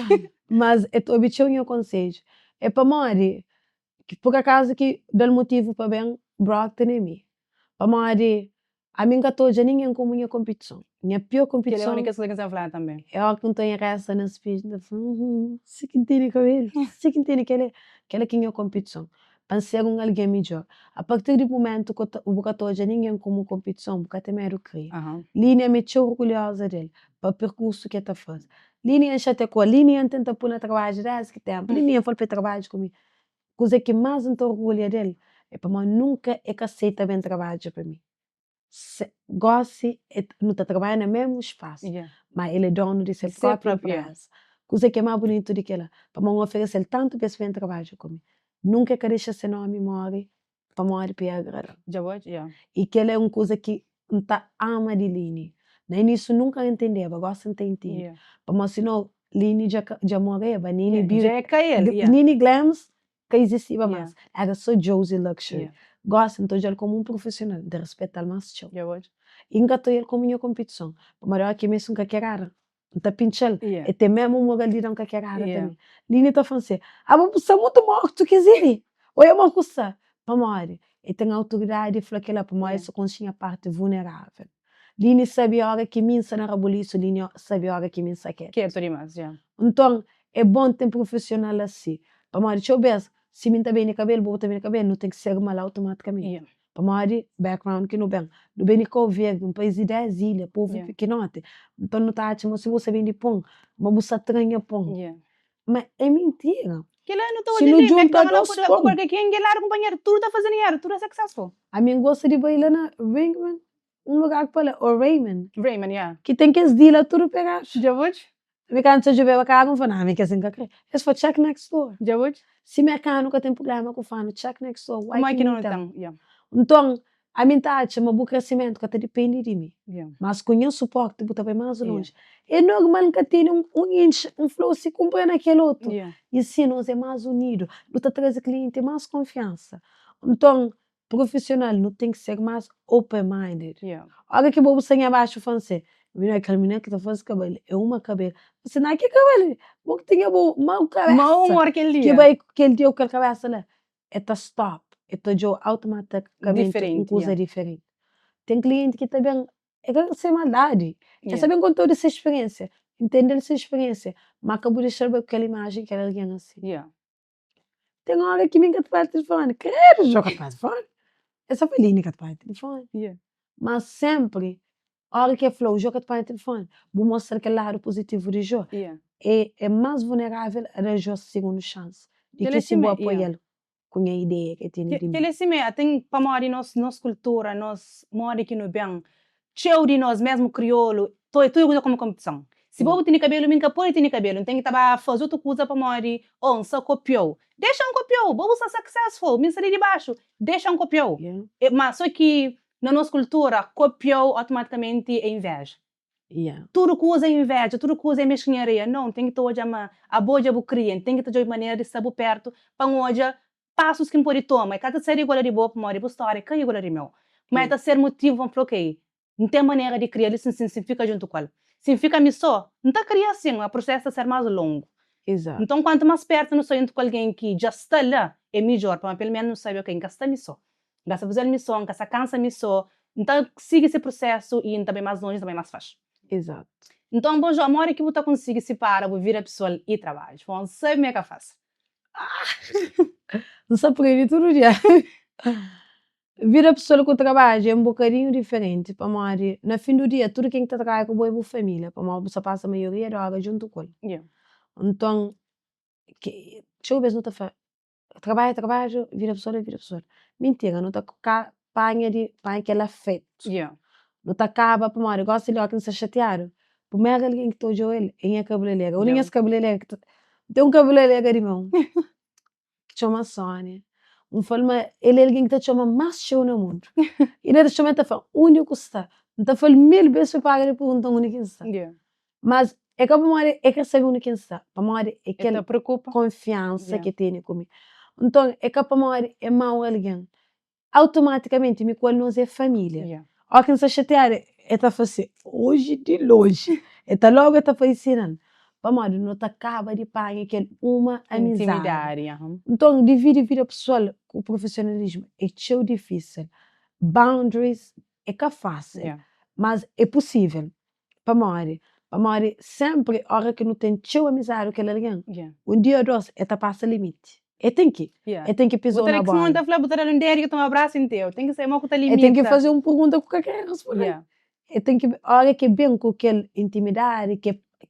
Mas el ta obi txeu nha konsedju. É pamodi, pur akazu ki da-l motivu pa ben Brockton é mi. Pamodi Ami N ka ta odja ningen komu nha konpitison. Nha pior Kel é konpitison únika kuza ki N sabe fla tanbe. é óra ki N ta enresa na spedju, N ta fla, Uhum, si ki N tene kabelu, si ki N tene kel-li. Kel-la ki é nha konpitison, pa N ser un algen midjór. A partir di mumentu ku ta bu ka ta odja ningen komu konpitison, bu ka ten medu kria. Lini ami é txeu orgulhoza del, pa perkursu ki el ta faze. Lini N xatia ku el, Lini N tenta pui na trabadju desdi ki tenpu, Lini N fla-l pa el trabadja ku mi. Kuze ki más N ta orgulha del é pamodi nunka e ka seita ben trabadja pa mi. Se gósi e nu ta trabadja na mésmu spasu, má el é dónu di se própi enpreza. Kuze ki é más bunitu di kel-la? Pamodi N oferese-l tantu bês pa ben trabadja ku mi, nunka e ka dexa se nómi móre pamodi pa e agrada-m. I kel-la é un kuza ki N ta ama di Lini. Na inísiu nunka N intendeba, gósi N ta intende. Pamodi sinou Lini dja ka dja moreba, Nini Beauty, Dja é ka el, yeah. Nini Glams ka izistiba más, éra sô Josie Luxury. Gósi N ta odja-l komu un prufisional, N ta rispeta-l más txeu. Dja odja. I N ka ta odja-l komu nha konpitison, pamodi óki mi si N ka kerada, N ta pintxa-l, el ten mésmu moral di da-m ka kerada tanbê. Lini ta fla-m si, Abo bu sta mutu mortu ki zi! Oia mo ku sta! Pamodi? El ten autoridadi di fla kel-la, pamodi el sta konxe nha parti vunerável. Lini sabe óra ki mi N sta na rabulisu, Lini sabe óra ki mi N sta ketu. Ketu dimás, dja. Nton, é bon ten prufisional asi, pamodi txeu bês, si mi N ta bende kabelu, bo bu ta bende kabelu, nu ten ki ser mal automatikamente. Pamodi background ki nu ben. Nu ben di Kau Verdi, un país di 10 ilha, povu pikinoti. Nton nu ta atxa ma si bu sta bende pon, ma bu sta tra nha pon. Ma é mintira. Kel-la nu ta Si odja nu li, djunta McDonald's 2 ku pon. Burger King, ladu kunpanheru, tudu ta faze dinheru, tudu é successful. Ami N gosta di bai la na Ringman, un lugar pa la, ô Raymond. Raymond, yeah. Ki ten kes di la tudu pegadu. Dja bu odja? Mi kantu sa djobeba karu, N fla, nah, mi kes N ka kre. Es fla, check next door. Dja bu odja? Si merkanu ka ten prublema ku fla-nu check next door, why Kuma ki ki nu nu ten? ten? Yeah. Nton, ami N ta atxa ma bu kresimentu ka ta dipende di mi, Yeah. mas ku nha suporti bu ta bai más Yeah. lonji. É normal N ka tene un un inch, N fla-u si kunpra na kel otu. Yeah. I si nos é más unidu, nu ta traze klienti más konfiansa. Nton, Prufisional nu ten ki ser más open minded. Ora ki bo bu sta nha baxu fla-m se, mi kel minina ki ta faze kabelu é uma kabelu. N fla, na ki kabelu? Bo ki tinha bo mau kabesa. Mau umor kel Ki dia. bai kel dia ku kel kabesa la, e ta stop, e ta odja-u automaticamente un Diferenti, kuza ya. diferenti. Ten klienti ki ta ben, e ka sen maldadi, e sta ben konta-u di se speriensia, ntende-l se speriensia, ma ka bu dexa-l bai ku kel imajen ki kel algen asi. Ya. Ten ora ki mi N ka ta paga tilifoni, kredu djo ka ta paga tilifoni, el sta fla li mi ka ta paga tilifoni, ma sempri ora ki el flau djo ka ta paga tilifoni, bu mostra-l kel ladu puzitivu di djo, é é más vulnerável a da Jó sigundu xansi di Kel-li ki si bu simé, yeah. apoia-l ku nha ideia ki el tene di mi. Kel-li simé, ten pamodi nos nos kultura, nos modi ki nu ben, txeu di nos, mésmu kriolu, to tudu kuza komu konpetison. Si bo bu tene kabelu, mi N ka pode tene kabelu, N ten ki ta ba faze otu kuza pamodi, oh, N sa kopia-u. Dexa-m kopia-u, bo bu sta successful, mi N sta li di baxu, dexa-m kopia-u. Ma so ki na nos kultura, kopia-u automatikamenti é inveja. Yeah. Tudu kuza é inveja, tudu kuza é meskinharia. Nau, N ten ki ta odja ma abo dja bu kria, N ten ki ta djobe manera di sta bu pertu pa N odja pasus ki N pode toma. E ka ta ser igual a di bo pamodi bu stória ka igual a di meu. Ma e ta ser motivu pa N fla, ok, N ten manera di kria li si N si N fika djuntu ku el. Si N fika mi so, N ta kria sin, ma prusesu ta ser más longu. Izatu. Nton, kuantu más pertu nu sta djuntu ku algen ki dja sta la, é midjór, pamodi peloménus nu sabe, ok, N ka sta mi so. N ka sta faze-l mi so, N ka sta kansa mi so, N ta sigi se prusesu i N ta bai más lonji, N ta bai más faxi. Izatu. Nton, bo Jó, modi ki bu ta konsigi sipara bu vida pesoal i trabadju? Bo N sabe ma é ka fásil. N sta prende tudu dia. Vida pesoal ku trabadju é un bokadinhu diferenti, pamodi na fin du dia tudu ken ki ta trabadja ku bo é bu família, pamodi bu sta pasa maioria di óra djuntu ku el. Nton, txeu bes nu ta fla Trabadju é trabadju, vida pesoal é vida pesoal. Mintira, nu ta ka panha di panha kel afetu. Nu ta kaba pamodi gosi li óki nu sta xatiadu, primeru algen ki ta odja-u el é nha kabelalera. Un di nhas kabelalera ki ta, N ten un kabelalera di meu ki txoma Sónia. N fla-l ma el é algen ki ta txoma-m más txeu na mundu. Inda el ta txoma-m el ta fla-m, undi ku sta? N ta fla-l mil bês pa el para di pergunta-m undi ki N sta. Mas é ka pamodi é kre sabe undi ki N sta, pamodi é kel konfiansa ki el tene ku mi. Nton, é ka pamodi é mau algen. Automatikamenti mi ku el nos é família. Óki N sta xatiadu, el ta fla si, oji di lonji. El ta lógu el ta faze sinal. Pamodi nu ta kaba di panha kel uma amizadi. Nton, dividi vida pesoal ku profisionalismu é txeu difísil. Boundaries é ka fásil, mas é pusível. Pamodi? Pamodi sénpri óra ki nu ten txeu amizadi ku kel algen, un dia ô dôs el ta pasa limiti. El ten ki. El ten ki piza-u na bóla. Bu ta fla, bu ta da-l un dedu ki toma brasu interu. Ten ki sabe mô ku ta limita. El ten ki faze un pergunta ku ka kre responde. El ten ki, óra ki el ben ku kel intimidadi,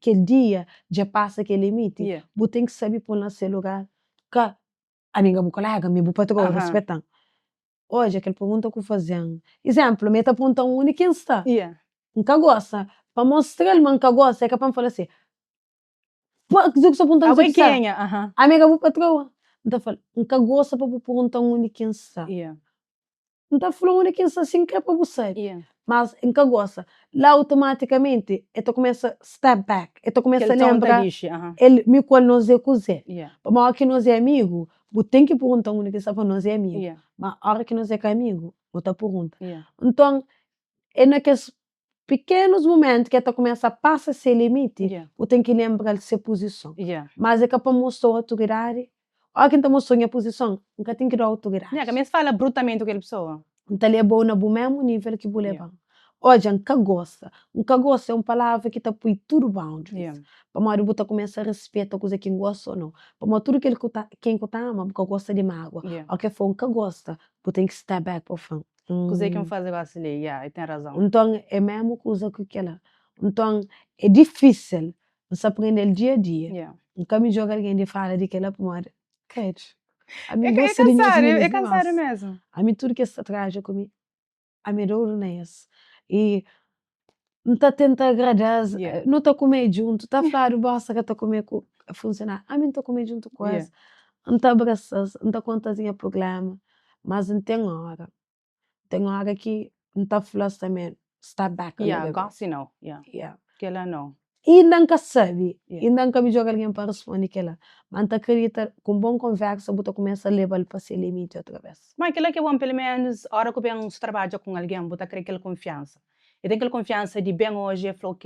kel dia dja pasa kel limiti, bu ten ki sabe pô-l na se lugar. Ka, ami N ka bu koléga, mi é bu patroa, ruspeta-m. Odja kel pergunta ku faze-m. Izénplu, mi ta pergunta-m undi ki N sta. N ka gosta. Pa mostra-l ma N ka gosta, é ka pa N fla si, Pa kuzê ku sta pergunta-m Abo kuzê é ki sta? kenha? Ami é ka bu patroa. N ta fla-l, N ka gosta pa bu pergunta-m undi ki N sta. N ta fla-u undi ki N sta si N krê pa bu sabe. Mas N ka gosta. La automatikamenti el ta kumesa step back, el ta kumesa Kel ton ta lenbra dixi. el mi ku el nos é kuzê. Pamodi ki nos é amigu, Bu ten ki pergunta undi ki sta pa nos é amigu. Ma ora ki nos é ka amigu, bu ta pergunta. Nton, é na kes pikenus mumentu ki el ta kumesa pasa se limiti, bu ten ki lenbra-l se puzison. Mas é ka pa mostra-u autoridadi. Ora ki N ta mostra-u nha puzison, N ka ten ki da-u autoridadi. Ka meste fala brutamenti ku kel pesoa. N ta leba-u na bu mésmu nível ki bu leba-m. Odja, N ka gosta. N ka gosta é un palavra ki ta pui tudu boundaries. Pamodi bu ta kumesa rispeta kuze ki N gosta ô nau. Pamodi tudu kel ku ta, ken ku ta ama, bu ka gosta di mágua. Ô ke fla-u N ka gosta, bu ten ki step back pa fla-m, Kuze ki N faze gosi li? Ya, e ten razon. Nton, é mésmu kuza ku kel-la. Nton, é difísil. N sta prende-l dia a dia. N ka midjór algen di fala di kel-la pamodi, kredu, ami N É gosta di nhas kansadu, minis é kansadu dimás. mésmu. Ami tudu kes ta trabadja ku mi, Ami é dodu na es i N ta tenta agrada-s, nu ta kume djuntu, ta fladu bosta ka ta kume ku funsionáriu, ami N ta kume djuntu ku es, N ta abrasa-s, N ta konta-s nha prubléma, mas N ten óra, ten óra ki N ta fla-s tanbe, step back a little bit. Gosi nau, kel-la nau. Inda N ka sabe, inda N ka midjór algen pa responde kel-la, ma N ta kridita ku un bon konvérsa bu ta kumesa leba-l pa se limiti otra bês. Ma kel-la ki é bon, peloménus óra ku ben su trabadja ku un algen bu ta krê kel kunfiansa. E ten kel kunfiansa di ben oji e fla ok,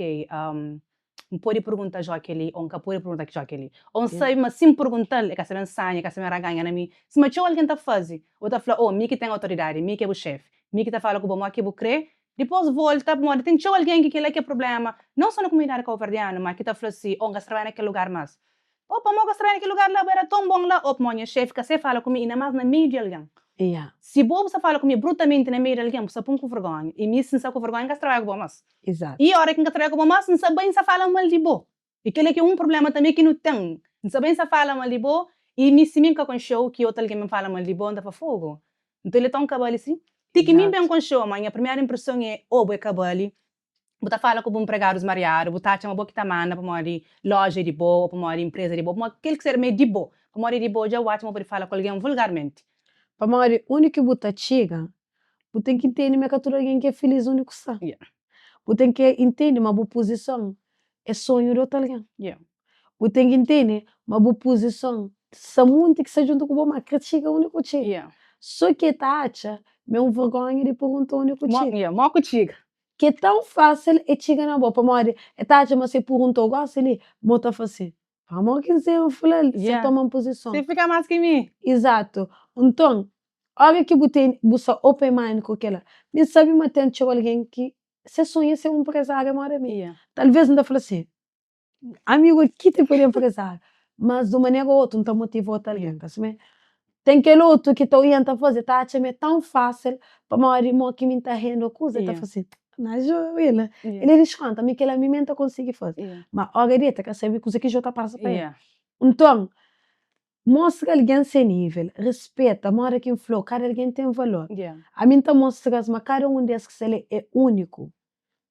N pode pergunta Jó kel-li ô N ka pode pergunta Jó kel-li. Ô N sabe ma si N pergunta-l e ka sta ben sanha, e ka sta ben raganha na mi, sima txeu algen ta faze. Bu ta fla, oh mi ki ten autoridadi, mi ki é bu xéfi, mi ki ta fala ku bo modi ki bu krê, Dipôs volta, pamodi ten txeu algen ki kel-la ki é prubléma, non sô na kumunidadi kauverdianu, má ki ta fla si, Ô, N ka sta trabadja na kel lugar más. Ô, pamodi N ka sta trabadja na kel lugar la? Bo éra ton bon la. Ô, pamodi nha xéfi ka sê fala ku mi, inda más na meiu di algen. Si bo bu sta fala ku mi brutamenti na meiu di algen, bu sta pô-m ku vergónha. I mi, si N sta ku vergónha, N ka sta trabadja ku bo más. I óra ki N ka trabadja ku bo más, N sta bai N sta fala mal di bo. I kel-la ki é un prubléma tanbê ki nu ten. N sa ben sa fala mal di bo i mi si mi N ka konxe-u ki otu algen ben fala mal di bo N ta fla fogu. Nton el é ton kabali si. Ti ki mi N ben Izatu. konxe-u ma nha primeru inpreson é ô bo é kabali, bu ta fala ku bu npregadus mariadu, bu ta atxa ma bo ki ta manda pamodi loja é di bo ô pamodi inpreza é di bo, pamodi kel ki ser ma é di bo. Pamodi é di bo dja bu atxa ma bu pode fala ku algen vulgarmenti. Pamodi undi ki bu ta txiga, bu ten ki intende ma é ka tudu algen ki é filís undi ku sta. Bu ten ki intende ma bu puzison é sonhu di otu algen. Bu ten ki intende ma bu puzison sta munti ki sta djuntu ku bo ma krê txiga undi ku txiga. So ki el ta atxa ma é un vergonha di pergunta undi ku txiga. Mo ku txiga. Ki é tãu fásil é txiga na bo pamodi el ta atxa ma si el pergunta-u gosi li, bo ta fla si, Pamodi ki N sen fla-l si el toma un puzison? Si el fika más ki mi. Izatu. Nton, óra ki bu ten, bu sta open mind ku kel-la. Mi N sabe ma ten txeu algen ki ses sonhu é ser un enprezáriu moda mi. Talvês N ta fla si, ami go ki tipu di enprezáriu? Mas di un manera ô otu N ta motiva otu algen, ka simé? Ten kel otu ki ta oia N ta faze, ta atxa ma é tãu fásil pamodi mo ki mi N ta handle kuza, el ta fla si, na jo el el é diskonta, mi kel-la mi mê N ta konsigi faze. Ma óra di el ta ka sabe kuze ki jo ta pasa pa el. Nton, mostra algen se nível, rispeta, moda ki N fla-u, kada algen ten valor. Ami N ta mostra-s ma kada un di es ki sta li é úniku.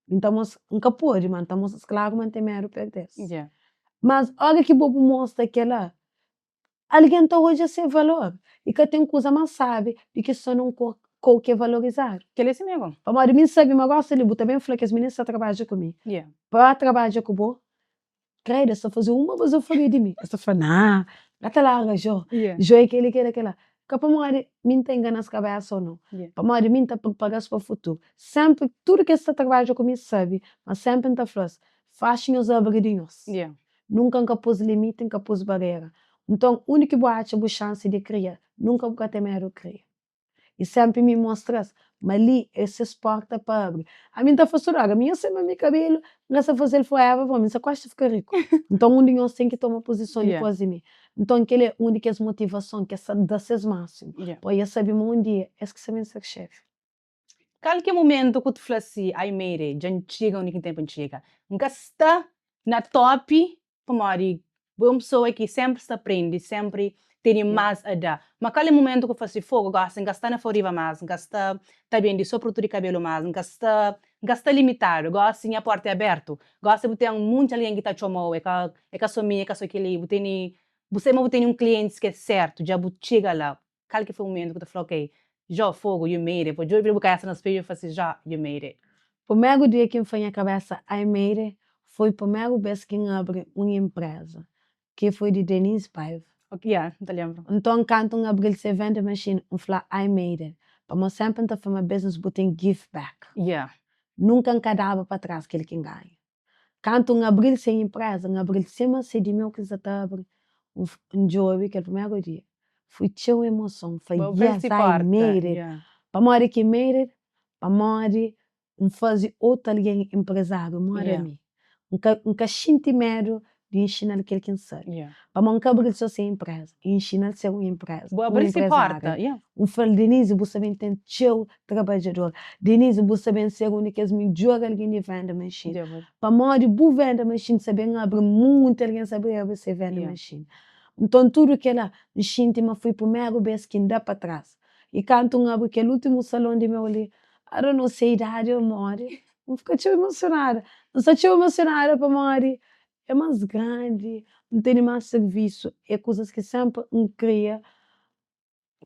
N ta mostra, N ka pode, ma N ta mostra-s klaru ma N ten medu perde-s. Mas óra ki bo bu mostra kel-la, Algen ta odja se valor. I ka ten kuza más sábi di ki sta na un kou ki é valorizadu. Kel-li é simé gó. Pamodi mi N sabe ma gósi li bu ta ben fla kes mininu sta trabadja ku mi. Pa trabadja ku bo, kredu es ta faze uma bazofaria di mi. Es ta fla, Ná, ka ta larga Jó. Jó é kel-li, kel-la, kel-la. Ka pamodi mi N ta ingana-s kabésa ô nau. Pamodi mi N ta pripara-s pa futuru. Sénpri, tudu kes ki ta trabadja ku mi sabe ma sénpri N ta fla-s, Faxi nhos abri di nhos. Nunka N ka pô-s limiti, N ka pô-s barera. Nton, undi ki bu atxa bu xansi di kria, nunka bu ka ten medu kria. I senpri mi mostra-s ma li é ses porta pa abri. Ami N ta fla tudu ora, mi nhos sema mi kabelu, N ka sa faze-l forever, pamodi mi sa kuasi ta fika riku. Nton, un di nhos ten ki toma puzison dipôs di mi. Nton, kel-li é un di kes motivason ki es ta da ses másimu, pa es sabe ma un dia es ki sa ben ser xefi. Kal ki é mumentu ku tu fla si, I made it, dja N txiga undi ki N ten pa N txiga. N ka sta na top pamodi bo é un pesoa ki senpri sta prende, senpri tene más a da. Ma kal é mumentu ku fla si, fogo, gosi N ka sta na Foriva más, N ka sta ta bende so produtu di kabelu más, N ka sta N ka sta limitadu, gosi nha porta é abertu, gosi bu ten munti algen ki ta txoma-u, é ka é ka so mi, é ka so kel-li, bu tene bu sabe ma bu tene un klientis ki é sertu, dja bu txiga la. Kal ki foi mumentu ku ta fla, ok, Jó, fogo, you made it. Bo djobe bu kabesa na spedju i fla si, Jó, you made it. Primeru dia ki N fla nha kabesa I made it foi primeru bes ki N abri un inpreza, ki foi di Denise Paiva. Ok, yeah, N ta lenbra. Nton, kantu N abri-l se vending machine, N fla I made it. Pamodi senpri N ta fla ma business bu ten give back. Yeah. Nunka N ka daba pa tras kel ki N ganha. Kantu N abri-l se inpreza, N abri-l sima se di meu ki N sa ta abri. N djobe kel primeru dia, foi txeu emoson, N fla, Bo abri yes, si I porta, made it! yeah. Pamodi ki made it? Pamodi N faze otu algen enprezáriu moda Yeah. mi. N ka N ka xinti medu di inxina-l kel ki N sabe. Yeah. Pamodi N ka abri-l so se inpreza, N inxina-l ser un inpreza, Bo un abri si enprezáriu. porta, yeah. N fla-l, Denise, bu sta ben ten txeu trabadjador. Denise, bu sta ben ser un di kes midjór algen di venda machine. Dja bu. Pamodi bu venda machine sta ben abri munti algen sta ben abri se venda Yeah. machine. Nton tudu kel-la, N xinti ma foi primeru bês ki N da pa tras. I kantu N abri kel últimu salon di meu li, I don't know se idadi ô modi, N fika txeu emosionada. N sta txeu emosionada pamodi é más grandi, N tene más sirvisu, é kuzas ki sénpri N kria.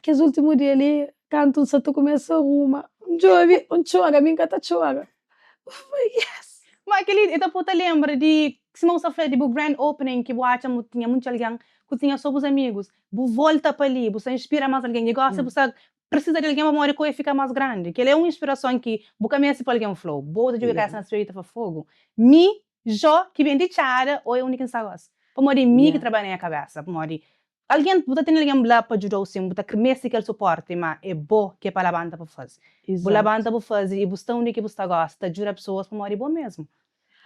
Kes últimu dia li, kantu N sa ta kumesa ruma, N djobe, N txora, ami N ka ta txora. N fla, yes! Ma kel-li ta pô-u ta lenbra di, sima bu sta fla, di bu grand opening ki bu atxa ma tinha munti algen, ku tinha sô bus amigus. Bu volta pa li, bu sta inspira más algen i gósi bu sta prisiza di algen pamodi koi fika más grandi. Kel-li é un inspirason ki bu ka meste pa algen fla-u. Bo ta djobe kabesa na spedju i ta fla, Fogu! Mi, Jó, ki ben di txada, oi undi ki N sta gósi? Pamodi é mi ki trabadja na nha kabesa. Pamodi Algen, bu ta tene algen la pa djuda-u sin, bu ta meste kel suporti, ma é bo ki é pa labanta pa faze. Bu labanta bu faze i bu sta undi ki bu sta gosi, ta djuda pesoas pamodi bo mesmu.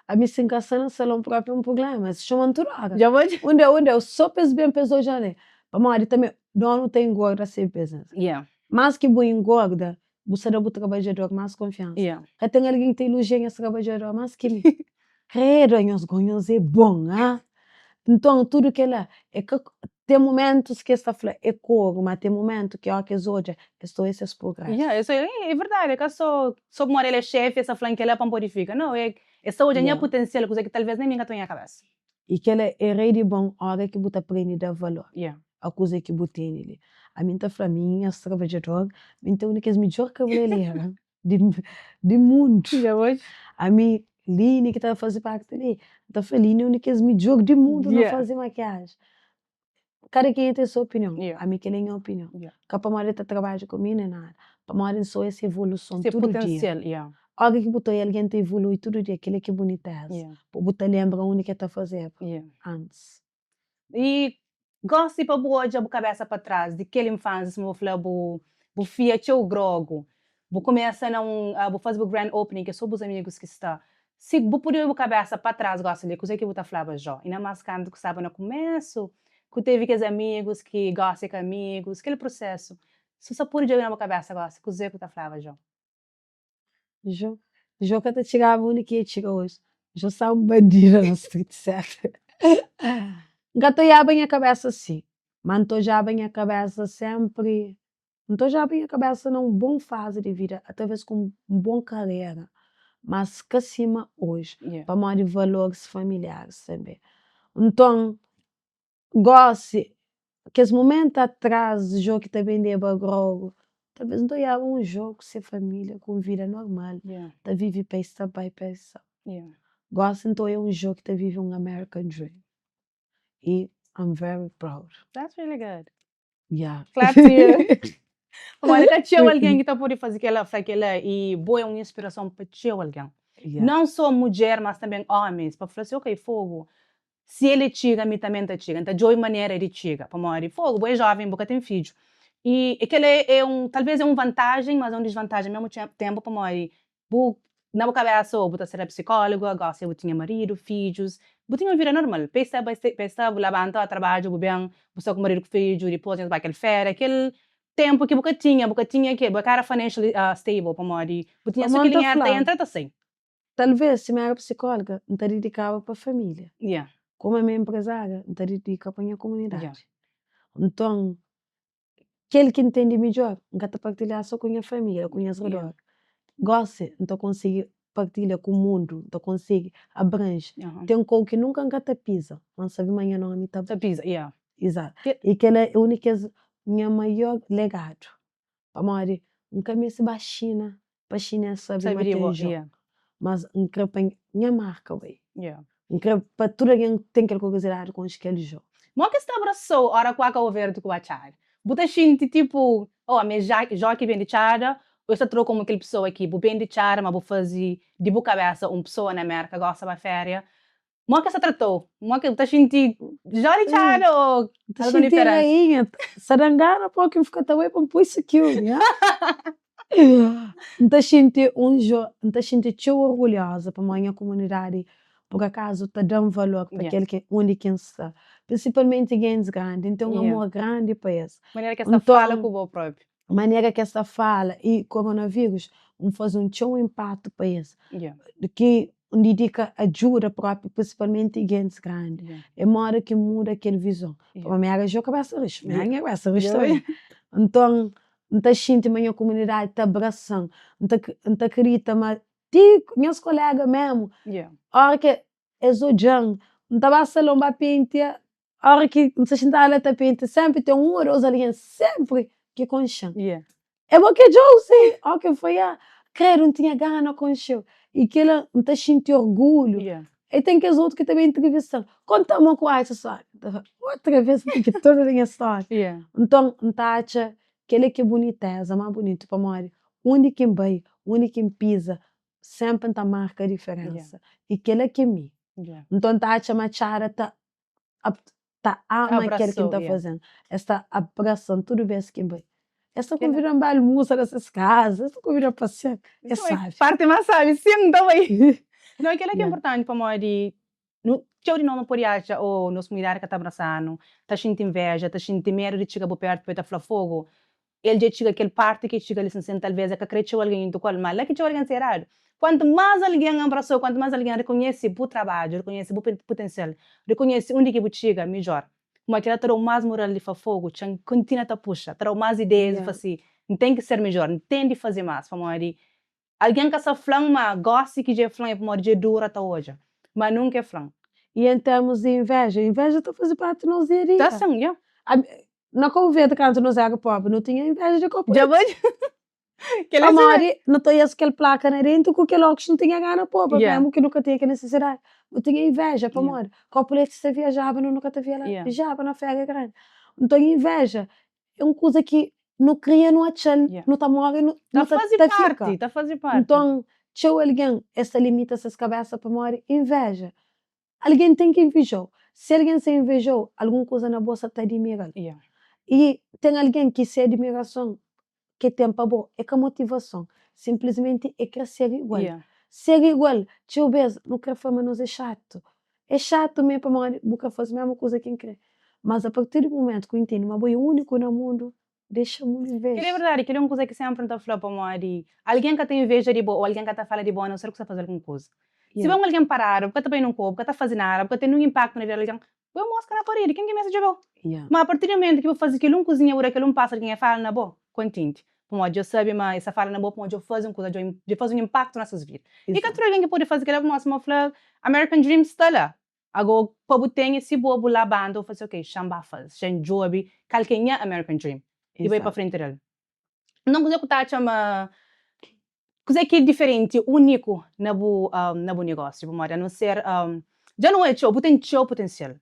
Ami si N ka sta na salon propi é un prublema, es txoma-m tudu ora. Dja bo dja. Unde, unde, so pa es ben pa es odja-m li. Pamodi tanbe donu ta ingorda se business. Yeah. Más ki bu ingorda, bu sta da bu trabadjador más konfiansa. Yeah. Ka ten algen ki ta ilojia nhas trabadjador más ki mi. Credo anhos go nhos é bon ah. Nton tudu kela é ka ten mumentus ki es ta fla é koru ma ten mumentu ki óki es odja es ta odja ses prugrésu. Yeah, es é verdadi, é ka so so pamodi el é xefi es ta fla-m kela pa N pode fika, nau, é es ta odja nha putensial, kuze ki talvez nen mi N ka ta odja nha kabesa. I kela é rei di bon óra ki bu ta prende da valor a kuze ki bu tene li. Ami N ta fla, mi nhas trabadjador, mi N ten un di kes midjor kabelelera di mundu. Ami Lini ki ta faze parti li, N ta fla Lini é un di kes midjor di mundu na faze makiaji. Kada kenha ten se opinion, ami kel-li é nha opinion. Ka pamodi el ta trabadja ku mi nen nada, pamodi N sa es evoluson tudu dia. Óra ki bu ta oja algen ta evolui tudu dia, kel-li ki é buniteza. Bu ta lenbra undi ki el ta fazeba antis. I gosi pa bu odja bu kabesa pa tras di kel infansia sima bu fla bu bu fia txeu grogu bu kumesa na un bu fazi bu grand opening ki é so bus amigus ki sta si bu pudi odja bu kabesa pa tras gosi li kuzê ki bu ta flaba Jó inda mas kantu ku staba na kumesu ku tevi kes amigus ki gosi é ka amigus kel prusesu si bu sa pudi djobe na bu kabesa gosi kuzê ku ta flaba Jó. Jó Jó ka ta txigaba undi ki e txiga oji. Jó sta un bandida na street sértu. N ka ta oiaba nha kabésa si, má N ta odjaba nha kabésa sénpri, N ta odjaba nha kabésa na un bon fazi di vida, atraves ku un bon karera, mas ka sima oji, pamodi valoris familiaris tanbê. Nton, Gósi, kes momentu atras, Jó ki ta bendeba grogu, talvês N ta oiaba un Jó ku se família, ku un vida normal, ta vive pa es ta bai pa es ta. Gósi N ta oia un Jó ki ta vive un American dream i I'm very proud. That's really good. Yeah. Clap to you. Pamodi ka txeu algen ki ta pode faze kela, fla kela i bo é un inspirason pa txeu algen. Yeah. Não só mudjer, mas tanben omis, pa fla si, ok, fogu, si el é txiga, mi tanben ta txiga. N ta djobe manera di txiga. Pamodi, fogu, bo é joven, bo ka ten fidju. I kela é un, talvez é un vantajen, mas é un disvantajen ao mesmu tenpu, pamodi Bu na bu kabesa ô bu ta sera psikóloga, gósi bu tinha maridu, fidjus, bu tinha un vida normal. Pa es sta pa es sta bu labanta, ba trabadja, bu ben, bu sta ku maridu ku fidju, dipôs nhos ba kel féria, kel ténpu ki bu ka tinha, bu ka tinha ke, bu ka éra financially stable pamodi bu tinha sô Pamodi kel N ta dinheru ta fla, entra ta sai. talvês si mi éra psikóloga, N ta didikaba pa família. Yeah. Komu ami é enprezária, N ta didika pa nha komunidadi. Yeah. Nton, Kel ki N ten di midjór, N ka ta partilha sô ku nha família, ku nhas redor. Gósi, N ta konsigi partilha ku mundu, N ta konsigi abranji. Ten kou ki nunka N ka ta piza, ma N sabe ma nha nómi ta Ta piza, yeah. Izatu. I kel-la é un di kes nha maior legadu, pamodi N ka meste ba Xina pa xinês sabe ma ten Jó. Mas N kre pa nha marka bai. N kre pa tudu algen ten kel kuriozidadi di konxe kel Jó. Mo ki es ta abrasau ora ku a Cabo Verde ku ba txada? Bu ta xinti tipu, oh ami é Jó ki ben di txada? Ô es ta trou komu kel pesoa ki bu ben di txada ma bu faze di bu kabesa un pesoa na Merka gosta ba feria? Mo ki es ta tratou? Mo ki bu ta xinti Jó di txada ô N ta algun xinti diferensa? rainha, sa da-m gana pa ki N fika ta bai pa N poi security, ha? N ta xinti un Jó, N ta xinti txeu orgulhoza pamodi nha komunidadi pur akazu ta da-m valor pa kel ki undi ki N sta, prinsipalmenti gentis grandi, N ten un amor grandi pa es. Manera ki es ta fala ku bo propi. Manera ki es ta fala i koronavírus N faze un txeu inpatu pa es ki N didika ajuda propi prinsipalmenti gentis grandi é moda ki muda kel vizon pamodi mi éra Jó kabesa rixu mi éra nha kabesa rixu tanbe nton N ta xinti ma nha komunidadi ta abrasa-m N ta kridita ma ti nhas kolega memu ora ki es odja-m N ta ba salon ba pentia Ora ki N sta xintadu la ta pentia, senpri ten un ô dos algen senpri ki konxe-m. É bo ki é Josie? Ó ki N fla, ya. Kredu, N tinha gana konxe-u. I kila, N ta xinti orgulhu. I ten kes otu ki ta ben intrivista-m, Konta-m mo ku atxa stória. N ta fla, otra bes N ten ki torna da nha stória. Nton, N ta atxa kel-la ki é buniteza más bunitu, pamodi undi ki N bai, undi ki N piza, senpri N ta marka diferensa. I kel-la ki é mi. Nton, N ta atxa ma Txada ta ta ama kel ki N ta faze-m. Es ta abrasa-m tudu bês ki N bai. Es ta konvida-m ba almusa na ses kaza, es ta konvida-m pa ser. É sábi. Parti más sábi, sin, N ta bai. No, kel-la ki é inportanti pamodi txeu di nos nu pode atxa ô nos kumunidadi ka ta abrasa-nu, ta xinti inveja, ta xinti medu di txiga bo pértu pa el ta fla fogu. El dja txiga kel parti ki el txiga li sin sen talvês el ka krê txeu algen djuntu ku el, má la ki txeu algen ta eradu. Kuantu más algen anbrasa-u, kuantu más algen rekonhese bu trabadju, rekonhese bu putensial, rekonhese undi ki bu txiga, midjór. Kuma kel-la ta da-u más mural di fla, Fogu, txa-m kontinua ta puxa. Ta da-u más ideias di fla si, N ten ki ser midjór, N ten di faze más, pamodi algen ka sta fla-m ma gósi ki dja e fla-m é pamodi dja e dura ta odja, ma nunka e fla-m. I en termus di inveja, inveja ta faze parti di nos dia a dia. Ta sin, ya. Na Cabo Verde kantu nos era pobri nu tinha inveja di kopu Dja leti. Kel-la é Pamodi nu ta oias kel plaka na denti ku kel ókis nu tinha gana poba, Yeah. mesmu ki nu ka tinha kel nisisidadi. Nu tinha inveja Yeah. pamodi kopu leti sta viajaba nu nu ka ta Yeah. viajaba na feria grandi. Nton inveja é un kuza ki nu kria nu atxa-l, Yeah. nu ta móre nu Ta nu ta faze ta fika. parti, ta faze parti. Nton txeu algen es ta limita ses kabésa pamodi inveja. Algen ten ki inveja-u. Si algen sta inveja-u, algun kuza na bo sa ta adimira-l. Yeah. I ten algen ki se adimirason ki el ten pa bo é ka motivason, sinplismenti el krê ser igual. Yeah. Ser igual, txeu bês nu krê fla ma nos é xatu. É xatu mê pamodi bu krê faze mésmu kuza ki N krê. Mas apartir di mumentu ki bu intende ma bo é úniku na mundu, dexa mundu Kel-li é inveja. verdadi, kel-li é un kuza ki sénpri N ta fla pamodi algen ka ta inveja di bo ô algen ka ta fala di bo anonser ku sta faze algun kuza. Si bo é un algen paradu, bu ka ta bai nun kau, bu ka ta faze nada, bu ka ten nun inpaktu na vida di algen, bo é moska na paredi, ken ki meste djobe-u? Ma apartir di mumentu ki bu faze kel un kuzinha, bu da kel un pasu, algen e fala na bo, kontenti. Pamodi djo sabe ma e sta fala na bo pamodi djo faze un kuza, djo faze un inpaktu na ses vida. I ka tudu algen ki pode faze kel-la pamodi sima bu fla, American Dream sta la. Ago pa bu ten e si bo bu labanta bu fla si ok, xa-m ba faze, xa-m djobe kal ki é nha American Dream i bai pa frenti del. Nton kuzê ku ta atxa ma kuzê ki é diferenti, úniku na bu na bu negósiu? Pamodi a non ser dja nu odja txeu, bu ten txeu putensial,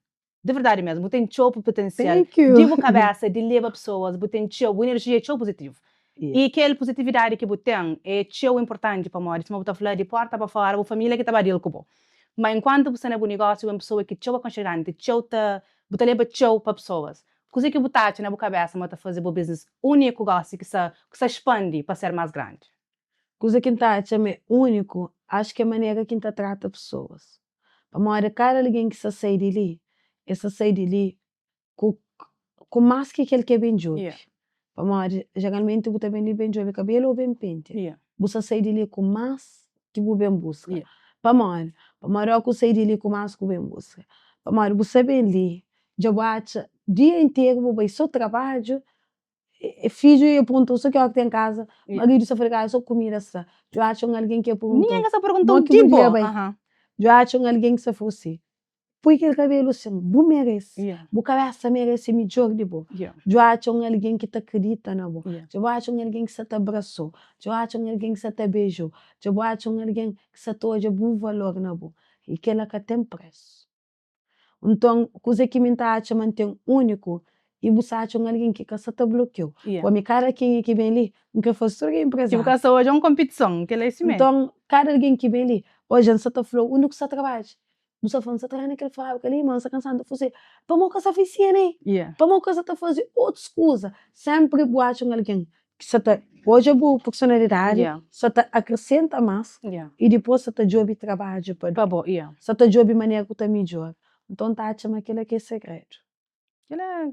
di verdadi mesmu, bu ten txeu putensial di bu kabésa di leba pesoas, bu ten txeu, bu enerjia é txeu puzitivu. I kel puzitividadi ki bu ten é txeu inportanti pamodi sima bu ta fla di porta pa fora bu família ki ta ba deal ku bo. Ma enkuantu bu sta na bu negósiu bu é un pesoa ki txeu akonxeganti, txeu ta bu ta leba txeu pa pesoas. Kuzê ki bu ta atxa na bu kabésa ma ta faze bu business úniku gósi ki sta ki sta spandi pa ser más grandi? Kuza ki N ta atxa ma é úniku, acho ki é manera ki N ta trata pesoas. Pamodi kada algen ki sta sai di li, el sta sai di li ku ku más ki kel ki el ben djobe. Pamodi jeralmenti bu ta ben li ben djobe kabelu ô ben pentia. Bu sta sai di li ku más ki bu ben buska. Pamodi? Pamodi óras ki bu sai di li ku más ki bu ben buska, pamodi bu sta ben li dja bu atxa dia interu bu bai so trabadju, fidju ia pergunta-u so ki óra ki ten kaza, maridu sta fora di kaza so kumida sta. Dja bu atxa un algen ki ia pergunta-u Ningen ka sta pergunta-u mo ki bu di bo. dia bai. Dja bu atxa un algen ki sta fla-u si, Poi kel kabelu sin, bu merese, bu kabesa merese midjor di bo. Dja bu atxa un algen ki ta kridita na bo, dja bu atxa un algen ki sa ta abrasa-u, dja bu atxa un algen ki sa ta beja-u, dja bu atxa un algen ki sa ta odja bu valor na bo. I kel-la ka ten presu. Nton, kuze ki mi N ta atxa ma N ten úniku, i bu sa atxa un algen ki ka sa ta blokia-u. Pamodi kada kenha ki ben li, N kre faze tudu algen Ki bu enprezáriu. ka sa odja un konpitison, kel-la é simé. Nton, kada algen ki ben li, odja N sa ta fla-u undi ku sa trabadja. Bu sa fla, N sa traha na kel fábrika li, ma N sa kansadu. N ta fla si, Pamodi ku ka sa fasi ene? Pamodi ku ka sa ta faze otus kuza? Sénpri bu atxa un algen ki sa ta odja bu personalidadi, sa ta akresenta más i dipôs sa ta djobe trabadju pa bo, sa ta djobe manera ku ta midjora. Nton, N ta atxa ma kel-la ki é segredu. Kel-la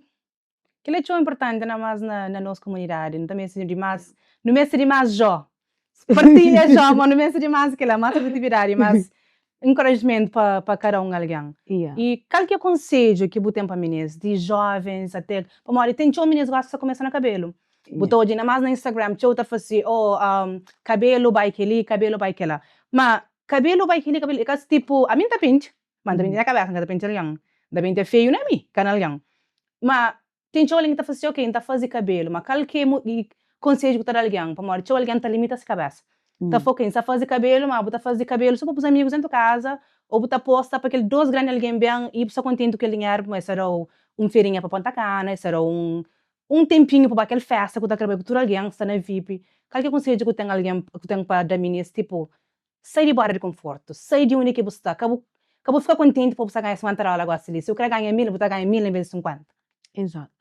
Kel-la é txeu inportanti na más na na nos komunidadi. Nu ta meste di más, nu meste di más Jó. Partilha Jó, ma nu meste di más kel-la, más positividadi, más enkorajmentu pa pa kada un algen. I kal ki é konsedju ki bu ten pa minís, di jóvens até, pamodi ten txeu minís gosi ki sta kumesa na kabelu. Bu ta odja inda más na Instagram, txeu ta fla si, oh, kabelu bai kel-li, kabelu bai kel-la. Ma kabelu bai kel-li, kabelu, é ka tipu, ami N ta pinti, Ma N ta pentia nha kabésa, N ka ta pentia algen. N ta pentia feiu na mi, ka na algen. Ma ten txeu algen ki ta fla si, ok, N ta faze kabelu, ma kal ki é konsedju ki bu ta da algen? Pamodi txeu algen ta limita se kabésa. Ta fla, ok, N sta faze kabelu, ma bu ta faze kabelu so pa bus amigus dentu kaza ô bu ta posta pa kel dos grandi algen ben i bu sta kontenti ku kel dinheru pamodi es ta da-u un ferinha pa Ponta Kana, es ta da-u un un tenpinhu pa ba kel festa ku ta kre bai ku tudu algen, sta na vip. Kal ki é konsedju ku ten algen ku ten pa da minis? Tipu, Sai di bu ária di konfortu, sai di undi ki bu sta. Ka bu ka bu fika kontenti pa bu sta ganha 50 dóla gósi li. Si bu kre ganha 1000, bu ta ganha 1000 envês di 50. Exato.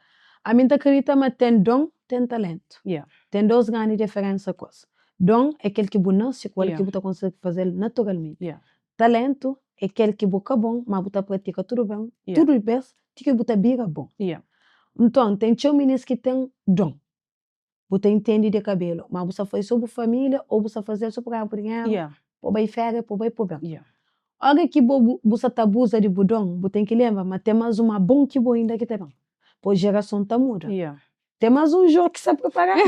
Ami N ta kridita ma ten don, ten talentu. Yeah. Ten dos grandi diferensa ku es. Don é kel ki bu nase ku el, Yeah. ki bu ta konsigi faze-l naturalmenti. Yeah. Talentu é kel ki bu ka bon, ma bu ta pratika tudu ben, Yeah. tudu bes, ti ki bu ta bira bon. Yeah. Nton, ten txeu minis ki ten don. Bu ta intendi di kabelu, ma bu sta faze so bu familia o bu sta fazel so pa ganha bu dinheru? Yeah. Pa bai féria, pa bai pa ben. Ora ki bo bu sa ta abuza di bu don, bu ten ki lenbra ma ten más un más bon ki bo inda ki ta ben. Po jerason ta muda. Ten más un Jó ki sta preparadu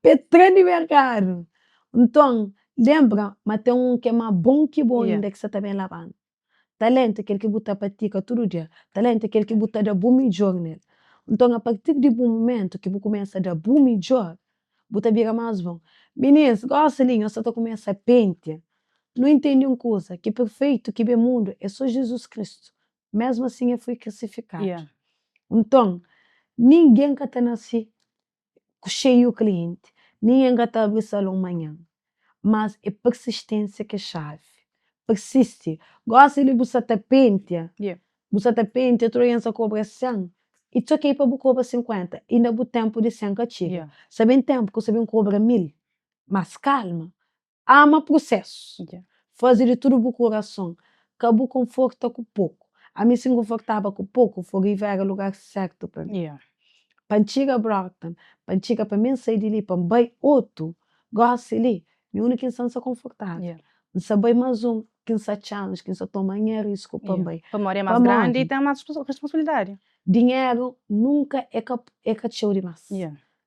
pa e tra di merkadu. Nton, lenbra ma ten un ki é más bon ki bo inda ki sa ta ben labanta. Talentu é kel ki bu ta pratika tudu dia. Talentu é kel ki bu ta da bu midjór nel. Nton, apartir di bu mumentu ki bu kumesa da bu midjór, bu ta bira más bon. Minis, gósi li nhos sta ta kumesa pentia. Nu intende un kuza, ki perfeitu ki ben mundu é sô Jizus Kristu. Mésmu asin el foi krusifikadu. Nton, ningen ka ta nase ku xeiu klienti, ningen ka ta abri salon manhan. Mas é persisténsia ki é xavi. Persisti. Gósi li bu sa ta pentia, bu sa ta pentia, tudu algen sa kobra 100, it's ok pa bu kobra 50, inda bu ténpu di 100 ka txiga. Sa ben ténpu ku sa ben kobra 1000. Mas kalma, Ama prusesu. Faze di tudu bu kurason. Ka bu konforta ku poku. Ami si N konfortaba ku poku, Fogo éra lugar sertu pa mi. Pa N txiga Brockton, pa N txiga pa mi N sai di li pa N bai otu, gosi li, mi undi ki N sta N sta konfortavel. N sta bai mas un ki N sta challenge, ki N sta toma nha risku pa N bai. Pamodi é más grandi i ten más responsabilidadi. Dinheru nunka é ka é ka txeu dimás.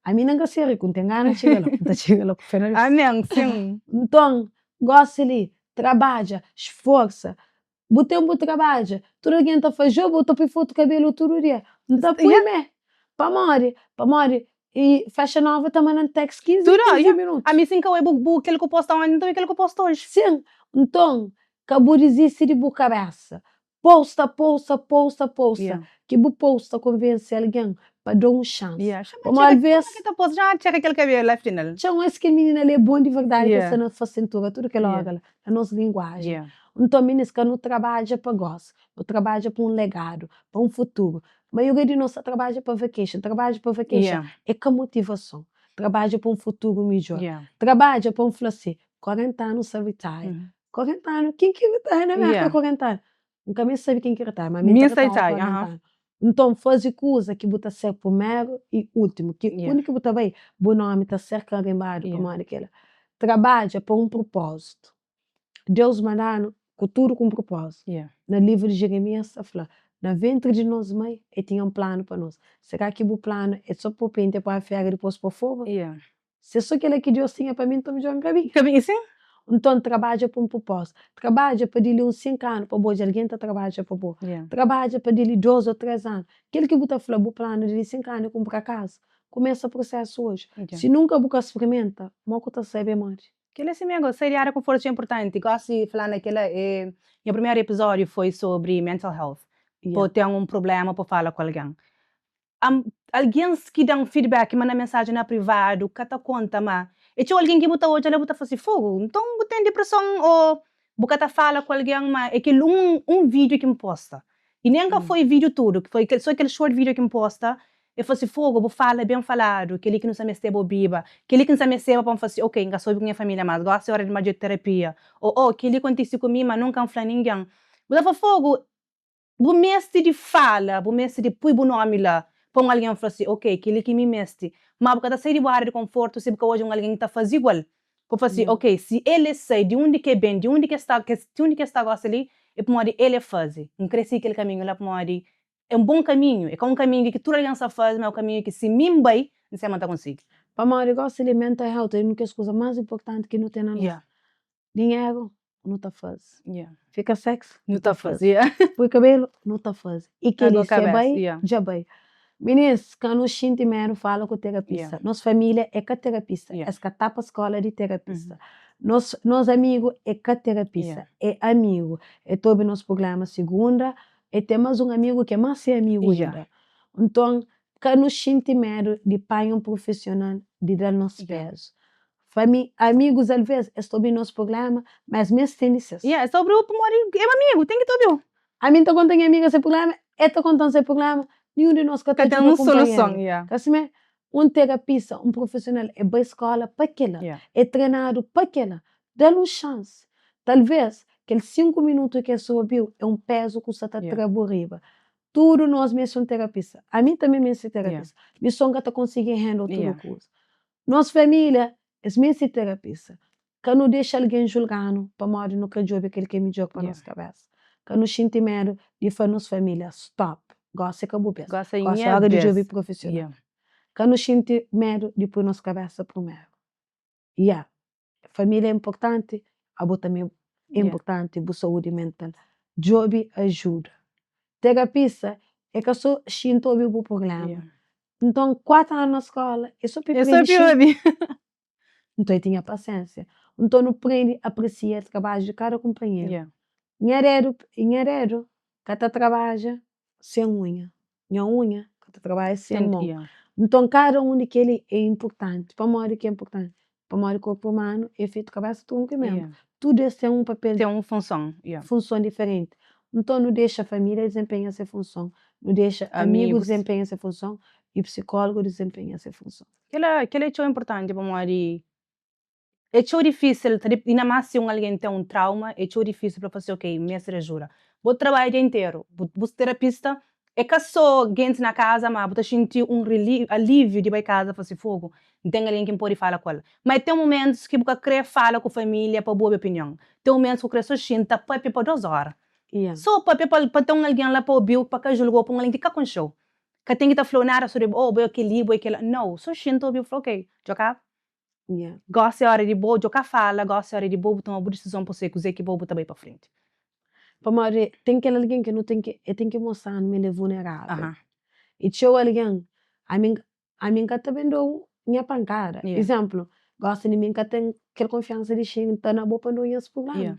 Ami na N ka ser riku, N ten gana txiga la, N ta txiga la ku fé na Deus. Amen, sin. Nton, gosi li, trabadja, sforsa. Bu ten bu trabadja. Tudu algen ta fla, Jô, bu ta pui fotu kabelu tudu dia. N ta pui mé. Pamodi? Pamodi i Fashion Nova ta manda-m text 15 Tudu, 15 ya. minutu. Ami si N ka oi bu, bu kel ku posta onti, N ta oi kel ku posta oji. Sin. Nton, ka bu dizisti di bu kabesa. Posta, posta, posta, posta. Yeah. Ki bu posta konvense algen pa da un xansi. Yeah. Xama Pamodi txeka, alvês. ki ta posta, xama txeka kel kabelu la final. Txeu es kel minina li é bon di verdadi ki Yeah. sta na fase sentura tudu kel Yeah. ora la, na nos linguajen. Yeah. Nton minis ka nu trabadja pa gosi, nu trabadja pa un legadu, pa un futuru. Maioria di nos ta trabadja pa vacation, trabadja pa vacation Yeah. é ka motivason. Trabadja pa un futuru midjor. Yeah. Trabadja pa un fla si, 40 anu sa retire. 40 anu, ken ki retire na Merka 40 anu? N ka meste sabe ken ki retire, ma mi Mi N ta ta retire retire, 40 aha. anu. Nton, faze kuza ki bu ta ser primeru i últimu, ki Yeah. undi ki bu ta bai, bu nomi ta ser karimbadu Yeah. pamodi kila. Trabadja pa un propózitu. Deus manda-nu ku tudu ku un propózitu. Yeah. Na livru di Jeremias ta fla, na ventri di nos mai, el tinha un planu pa nos. Será ki bu planu é so pa bu pentia pa fera dipôs pa foba? Yeah. Si é so kela ki Deus tinha pa mi, nton midjor N ka bin. Ka bin, sin. Nton, trabadja pa un propózitu. Trabadja pa di li uns 5 anu pa bo odja algen ta trabadja pa bo. Yeah. Trabadja pa di li 2 ô 3 anu. Kel ki bu ta fla bu planu di li 5 anu é kunpra kaza, kumesa prusésu oji. Yeah. Si nunka bu ka sprimenta, mo ku ta sabe é modi? Kel é simé, sai di ária konfortu é inpurtanti. Gosi fla na kela é nha primeru episódiu foi sobri mental health. Yeah. Pa ten un prubléma pa fala ku algen. Algens ki da-m feedback, ki manda mensajen na privadu, ka ta konta ma é txeu algen ki bu ta odja la bu ta fla si, Fogu, nton bu ten depreson ô bu ka ta fala ku algen ma é kel un un vídiu ki N posta. I nen ka foi vídiu tudu, foi kel sô kel short vídiu ki N posta, el fla si, Fogu, bu fala ben faladu, kel-li ki nu sta mesteba obiba, kel-li ki N sta mesteba pa N fla si, ok, N ka sta obi ku nha família más, gósi é óra di N ba djobe terapia. Ô, oh, kel-li kontise ku mi ma nunka N fla ningen. Bu ta fla, Fogu, Bu meste di fala, bu meste di pui bu nomi la pa un algen fla si, ok, kel-li ki mi meste. Má bu ka ta sai di bu ária di konfortu si bu ka odja un algen ki ta faze igual. Bu fla si, ok, si el e sai di undi ki e ben, di undi ki e sta, di undi ki e sta gósi li, é pamodi el e faze. N krê sigi kel kaminhu la pamodi é un bon kaminhu. É ka un kaminhu ki tudu algen sta faze, má é un kaminhu ki si mi N bai, N sai ma N ta konsigi. Pamodi gósi li mental health é un di kes kuza más inportanti ki nu ten na nos. Dinheru nu ta faze. Fika sexy nu ta faze. Pui kabelu nu ta faze. I kel-li si e bai, dja bai. Minis, ka nu xinti medu fala ku terapista. Nos família é ka terapista, es ka ta pa skóla di terapista. Nos nos amigu é ka terapista, é amigu. E ta obi nos prubléma sigunda, e ten más un amigu ki é más se amigu inda. Nton, ka nu xinti medu di panha un prufisional di da-l nos pézu. Fami, amigus alvês es ta obi nos prubléma, ma es meste tende ses. Yeah, es ta obi-u pamodi é amigu, ten ki ta obi-u. Ami N ta konta nha amiga se prubléma, el ta konta-m se prubléma, ninhun di nos ka ta Ka ten djuda un soluson, kunpanheru. yeah. Ka simé? Un terapista, un prufisional, el bai skóla pa kel-la, Yeah. el trenadu pa kel-la. Da-l un xansi. Talvês kel 5 minutu ki el sta obi-u é un pézu ku sta ta Yeah. tra bu riba. Tudu nos meste un terapista. Ami tanbê meste terapista. Mi sô N ka ta konsigi handle tudu kuza. Nos família, es meste terapista. Ka nu dexa algen julga-nu pamodi nu ka djobe kel ki é midjór pa nos kabésa. Ka nu xinti medu di fla nos família, Stop! Gósi é ka bu bês. Gósi é Gósi é nha óra di bês. djobe profesional. Ka nu xinti medu di poi nos kabésa primeru. Ya, família é inportanti, abo tanbê é inportanti bu saúdi mental. Djobe ajuda. Terapista é ka sô xinta obi bu prubléma. Nton, 4 anu na skóla é sô pa el É sô prende pi xinta. obi. Nton, el tinha pasiénsia. Nton, nu prende apresia trabadju di kada kunpanheru. Nha dédu, nha dédu ka ta trabadja sen unha, nha unha ka ta trabadja sen mon. Nton, kada un di kel-li é inpurtanti. Pamodi ki é inpurtanti? Pamodi korpu umanu é fetu kabésa, tronku i menbru. Tudu es ten un papel. Ten un funson. Funson diferenti. Nton, nu dexa família dizenpenha se funson, nu dexa amigu dizenpenha se funson i psikólogu dizenpenha se funson. Kel-la, kel-la é txeu inpurtanti pamodi é txeu difísil, ta inda más si un algen ten un trauma, é txeu difísil pa fla si, ok, N meste di ajuda. Bo trabadja dia interu, bu bu terapista é ka sô gentis na kaza, má bu ta xinti un alíviu di bai kaza fase fogu, N ten algen ki N pode fala ku el. Má ten mumentus ki bu ka krê fala ku família pa bu obi opinion. Ten mumentus ki bu krê sô xinta pâpia pa dôs óra. Sô pâpia pa pa ten un algen la pa obi-u, pa ka julga-u, pa un algen ki ka konxe-u. Ka ten ki ta fla-u nada sobri bo, oh bo é kel-li, bo é kel-la. Nau, sô xinta obi-u fla, ok, dja kaba. Gósi é óra di bo, dja ka fala, gósi é óra di bo bu toma bu disizon pa sabe kuzê ki bo bu ta bai pa frenti. Pamodi ten kel algen ki nu ten ki, el ten ki mostra-nu ma el é vunerável. I txeu algen, ami Ami N ka ta ben da-u nha pankada. Izénplu, gósi di mi N ka ten kel kunfiansa di xinta na bo pa N da-u nhas prubléma,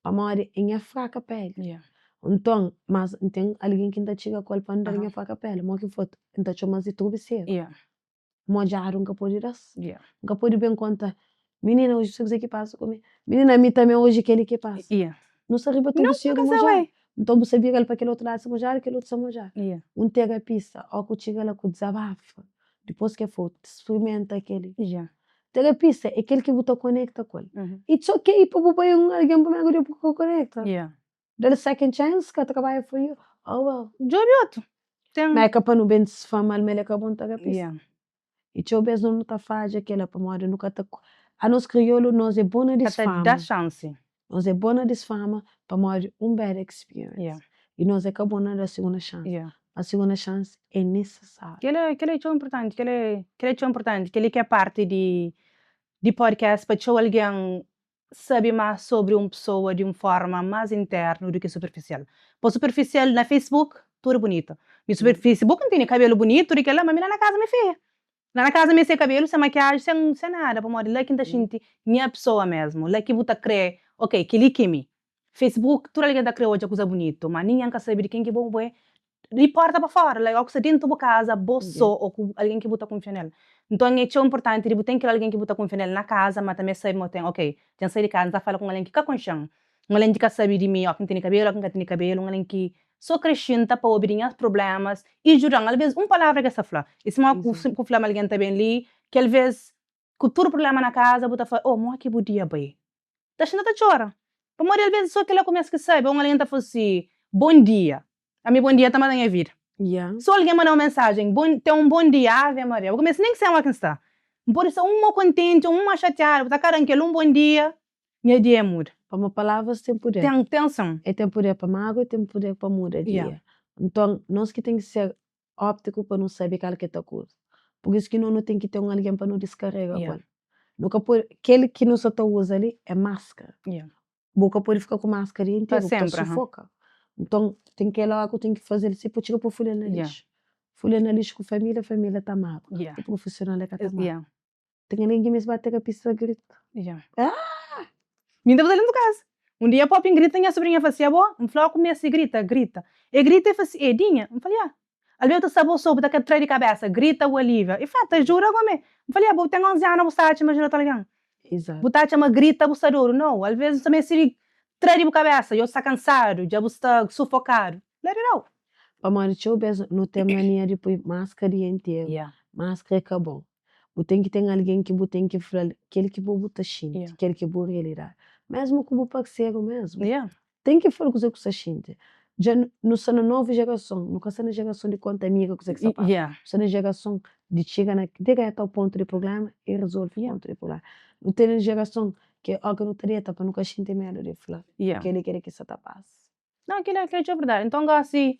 pamodi é nha fraka péli. Nton, mas N ten algen ki N ta txiga ku el pa N da-l nha fraka péli. Mo ki fla, N ta txoma-s di trubiseru. Modjadu N ka pode da-s. N ka pode ben konta, minina oji bu sabe kuzê ki pasa ku mi? Minina mi tanbe oji kel-li ki pasa. Nu sta riba trubiseru modjadu. Nton bu sta bira-l pa kel otu ladu sta modjadu, kel otu sta modjadu. Un terapista, ó ku txiga la ku dizabafa, dipôs ki el fla-u, sprimenta kel-li. Terapista é kel ki bu ta konekta ku el. It's ok pa bu bai un algen primeru dia bu ka konekta. Da-l second chance, ka trabadja for you, oh well. Djobe otu. Ten. Ma é ka pa nu ben disfama-l ma el é ka bon terapista. I txeu bês nu ta fadja kel-la pamodi nu ka ta. Anos kriolu nos é bon na Ka ta disfama. da xansi. Nos é bon na disfama pamodi un bad experience. I nos é ka bon na da sigunda xansi. Ma sigunda xansi é nisisáriu. Kel-la kel-la é txeu inpurtanti, kel-la é kel-la é txeu inpurtanti. Kel-li ki é parti di di podcast pa txeu algen sabe más sobri un pesoa di un forma más internu di ki superfisial. Pa superfisial na Facebook tudu bunitu. Mi super Facebook N tene kabelu bunitu di kel-la, ma mi la na kaza mi é feia. La na kaza mi é sen kabelu, sen makiaji, sen sen nada, pamodi la ki N ta xinti nha pesoa mesmu, la ki bu ta kre, ok, kel-li ki é mi. Facebook tudu algen ta kre odja kuza bunitu, ma ningen ka sabe di ken ki bo bo é di porta pa fora, like o ku sta dentu bu kaza bo so o ku algen ki bu ta kunfia nel. Nton e txeu inpurtanti di bu ten kel algen ki bu ta kunfia nel na kaza, ma tanbe sabe ma bu ten, ok, dja N sai di kaza N ta fala ku un algen ki ka konxe-m, un algen ki ka sabe di mi, o ki N tene kabelu o ki N ka tene kabelu, un algen ki so kre xinta pa obi di nhas prublemas i djuda-m. Alves un palavra ki es ta fla, i sima ku fla ma algen ta ben li, ki alves ku tudu prublema na kaza bu ta fla, oh, moki bu dia bai? Ta xinta ta txora. Pamodi alves so kila ku mes ki sabe. Un algen ta fla si, Bon dia. Ami bon dia ta mata nha vida. So algen manda un mensajen, bon, ten un bon dia, ave maria. Bu ka meste nen ki sen oki N sta. N pode sta un mo kontenti, un mo xatiadu, bu ta kada-m kel un bon dia, nha dia muda. Pamodi palavras ten puder. Ten, ten sin. E ten puder pa magua, e ten puder pa muda dia. Nton, nos ki ten ki ser óptiku pa nu sabe kal ki ta kuza. Pur isu ki no nu ten ki ten un algen pa nu diskarega ku el. Nu ka pode, kel ki nu sa ta uza li é maskara. Bu ka pode fika ku maskara dia interu, bu ta sufoka. Nton, ten kel óra ki bu ten ki faze-l si pa txiga pa fulha na lixu. Fulha na lixu ku família, família ta ama-bu. Ku prufisional el ka ta ama-bu. Ten algen ki meste ba terapista ta grita. Aah! Mi N ta faze-l dentu kaza. Un dia propi N grita nha subrinha fla si, Abo? N fla, Ku meste grita, grita. E grita e fla si, E dinha? N fla, Ya. Alvês bu ta sta bo so, bu ta ka tra di kabésa, grita bu alivia. E fla, Ta jura gome? N fla, Ya, bo ten 11 anu bu sta atxa ma ajuda otu algen? Bu ta atxa ma grita bu sta dodu? Nau, alvês bu sta meste di tra di bu kabésa, dja bu sta kansadu, dja bu sta sufokadu. Let it out. Pamodi txeu bês nu ten mania di poi maskra dia interu. Maskra é ka bon. Bu ten ki ten algen ki bu ten ki fla-l kel ki bo bu ta xinti, kel ki é bu realidadi. Mésmu ku bu parseru mésmu. Ten ki fla-l kuzê ki bu sta xinti. Dja nu sta na novu jerason, nu ka sta na jerason di konta amiga kuzê ki sta pasa. Nu sta na jerason di txiga na diretu au pontu di prubléma i rezolve pontu di prubléma. Nu ten jerason. Ki óki nu ta deta pa nu ka xinti medu di fla kel-li kel-li ki sa ta pasa. Nau, kel-la é txeu verdadi. Nton gósi,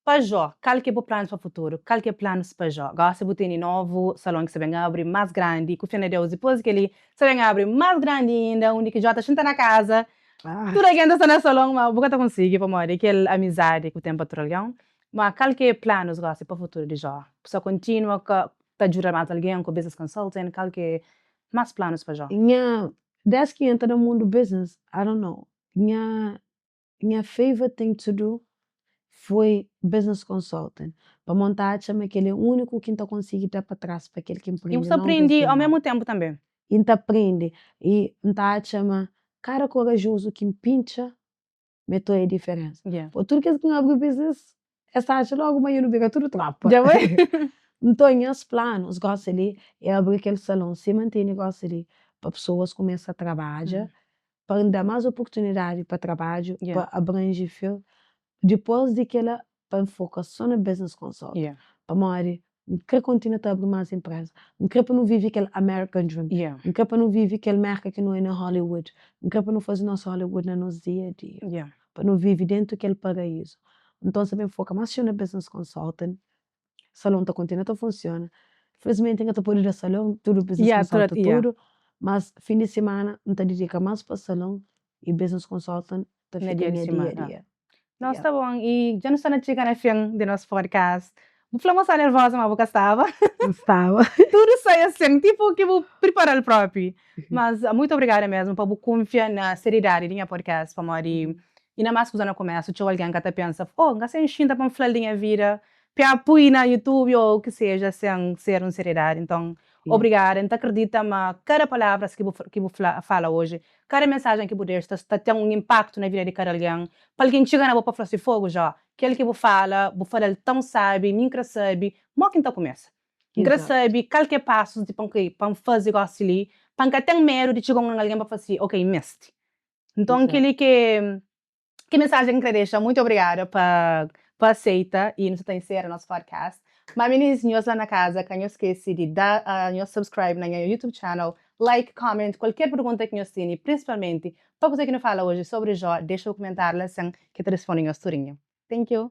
pa Jó, kal ki é bu planus pa futuru? Kal ki é planus pa Jó? Gósi bu tene novu salon ki sta ben abri, más grandi. Ku fé na Deus, dipôs di kel-li sta ben abri más grandi inda, undi ki Jó ta xinta na kaza, tudu algen ta sta na salon, má bu ka ta konsigi pamodi kel amizadi ki bu ten pa tudu algen. Má kal ki é planus gósi pa futuru di Jó? Bu sta kontinua ka ta djuda más algen ku business consulting? Kal ki é más planus pa Jó? Nha, dés ki N entra na mundu business, I don't know, nha Nha favorite thing to do foi business consulting, pamodi N ta atxa ma kel é úniku ki N ta konsigi da pa tras pa kel ki N I bu prende sta longu es prende au vida. mésmu ténpu tanbê. I N ta prende i N ta atxa ma kada korajozu ki N pintxa ma é ta oia diferénsa. Pa tudu kes ki N abri business es ta atxa lógu ma dja nu bira tudu trópa. Dja bai? Nton nhas planus gósi li é abri kel salon sima N tene gósi li pa pesoas kumesa trabadja pa N da más oportunidadi pa trabadju, pa abranji fio. Dipôs di kel-la, pa N foka sô na business consulting. Pamodi N krê kontinua ta abri más inpreza. N krê pa nu vive kel American dream. N krê pa nu vive kel Merka ki nu é na Hollywood. N krê pa nu faze nos Hollywood na nos dia-a-dia. Pa nu vive déntu kel paraízu. Nton, N sta ben foka más txeu na business consulting. Salon ta kontinua ta funsiona. Infelizmenti N ka ta pode da salon tudu business consultant tudu, mas fin di simana N ta didika mas pa salon y business consultant ta Na fika dia di nha simana. dia-a-dia. Nos Yeah. sta bon y dja nu sta na txiga na fin di nos podcast. Bu fla ma sta nervoza ma bu ka staba. N staba. Tudu sai asin, tipu ki bu pripara-l propi. Mas muitu obrigada mesmu pa bu kunfia na seriedadi di nha podcast pamodi inda mas kuza na kumesu txeu algen ka ta pensa, oh N ka sen xinta pa N fla-l di nha vida Pia pui na youtube ou ki seja sen ser un seriedadi nton obrigada N ta akredita ma kada palavras ki bu ki bu fla fala oji kada mensajen ki bu dexa ta ten un inpaktu na vida di kada algen pa algen txiga na bo pa fla si fogu Jó kel ki bu fala bu falal tãu sabi mi N kre sabi mo ki N ta kumesa N kre sabi kal ki é pasus di pa N pa N fazi gosi li pa N ka ten medu di txiga un algen pa fla si ok N mesti nton keli ki é Ki mensajen ki N kre dexa? Muitu obrigada pa pa aseita y nu sa ta ensera nos podcast. Ma minis nhos la na kaza ka nhos skese di da nhos subscribe na nha YouTube channel, like, comment, kualker pergunta ki nhos tene, prinsipalmenti pa kuze ki nu fala oji sobri Jó, dexa bu kumentariu la sen ki ta risponde nhos turinhu. Thank you.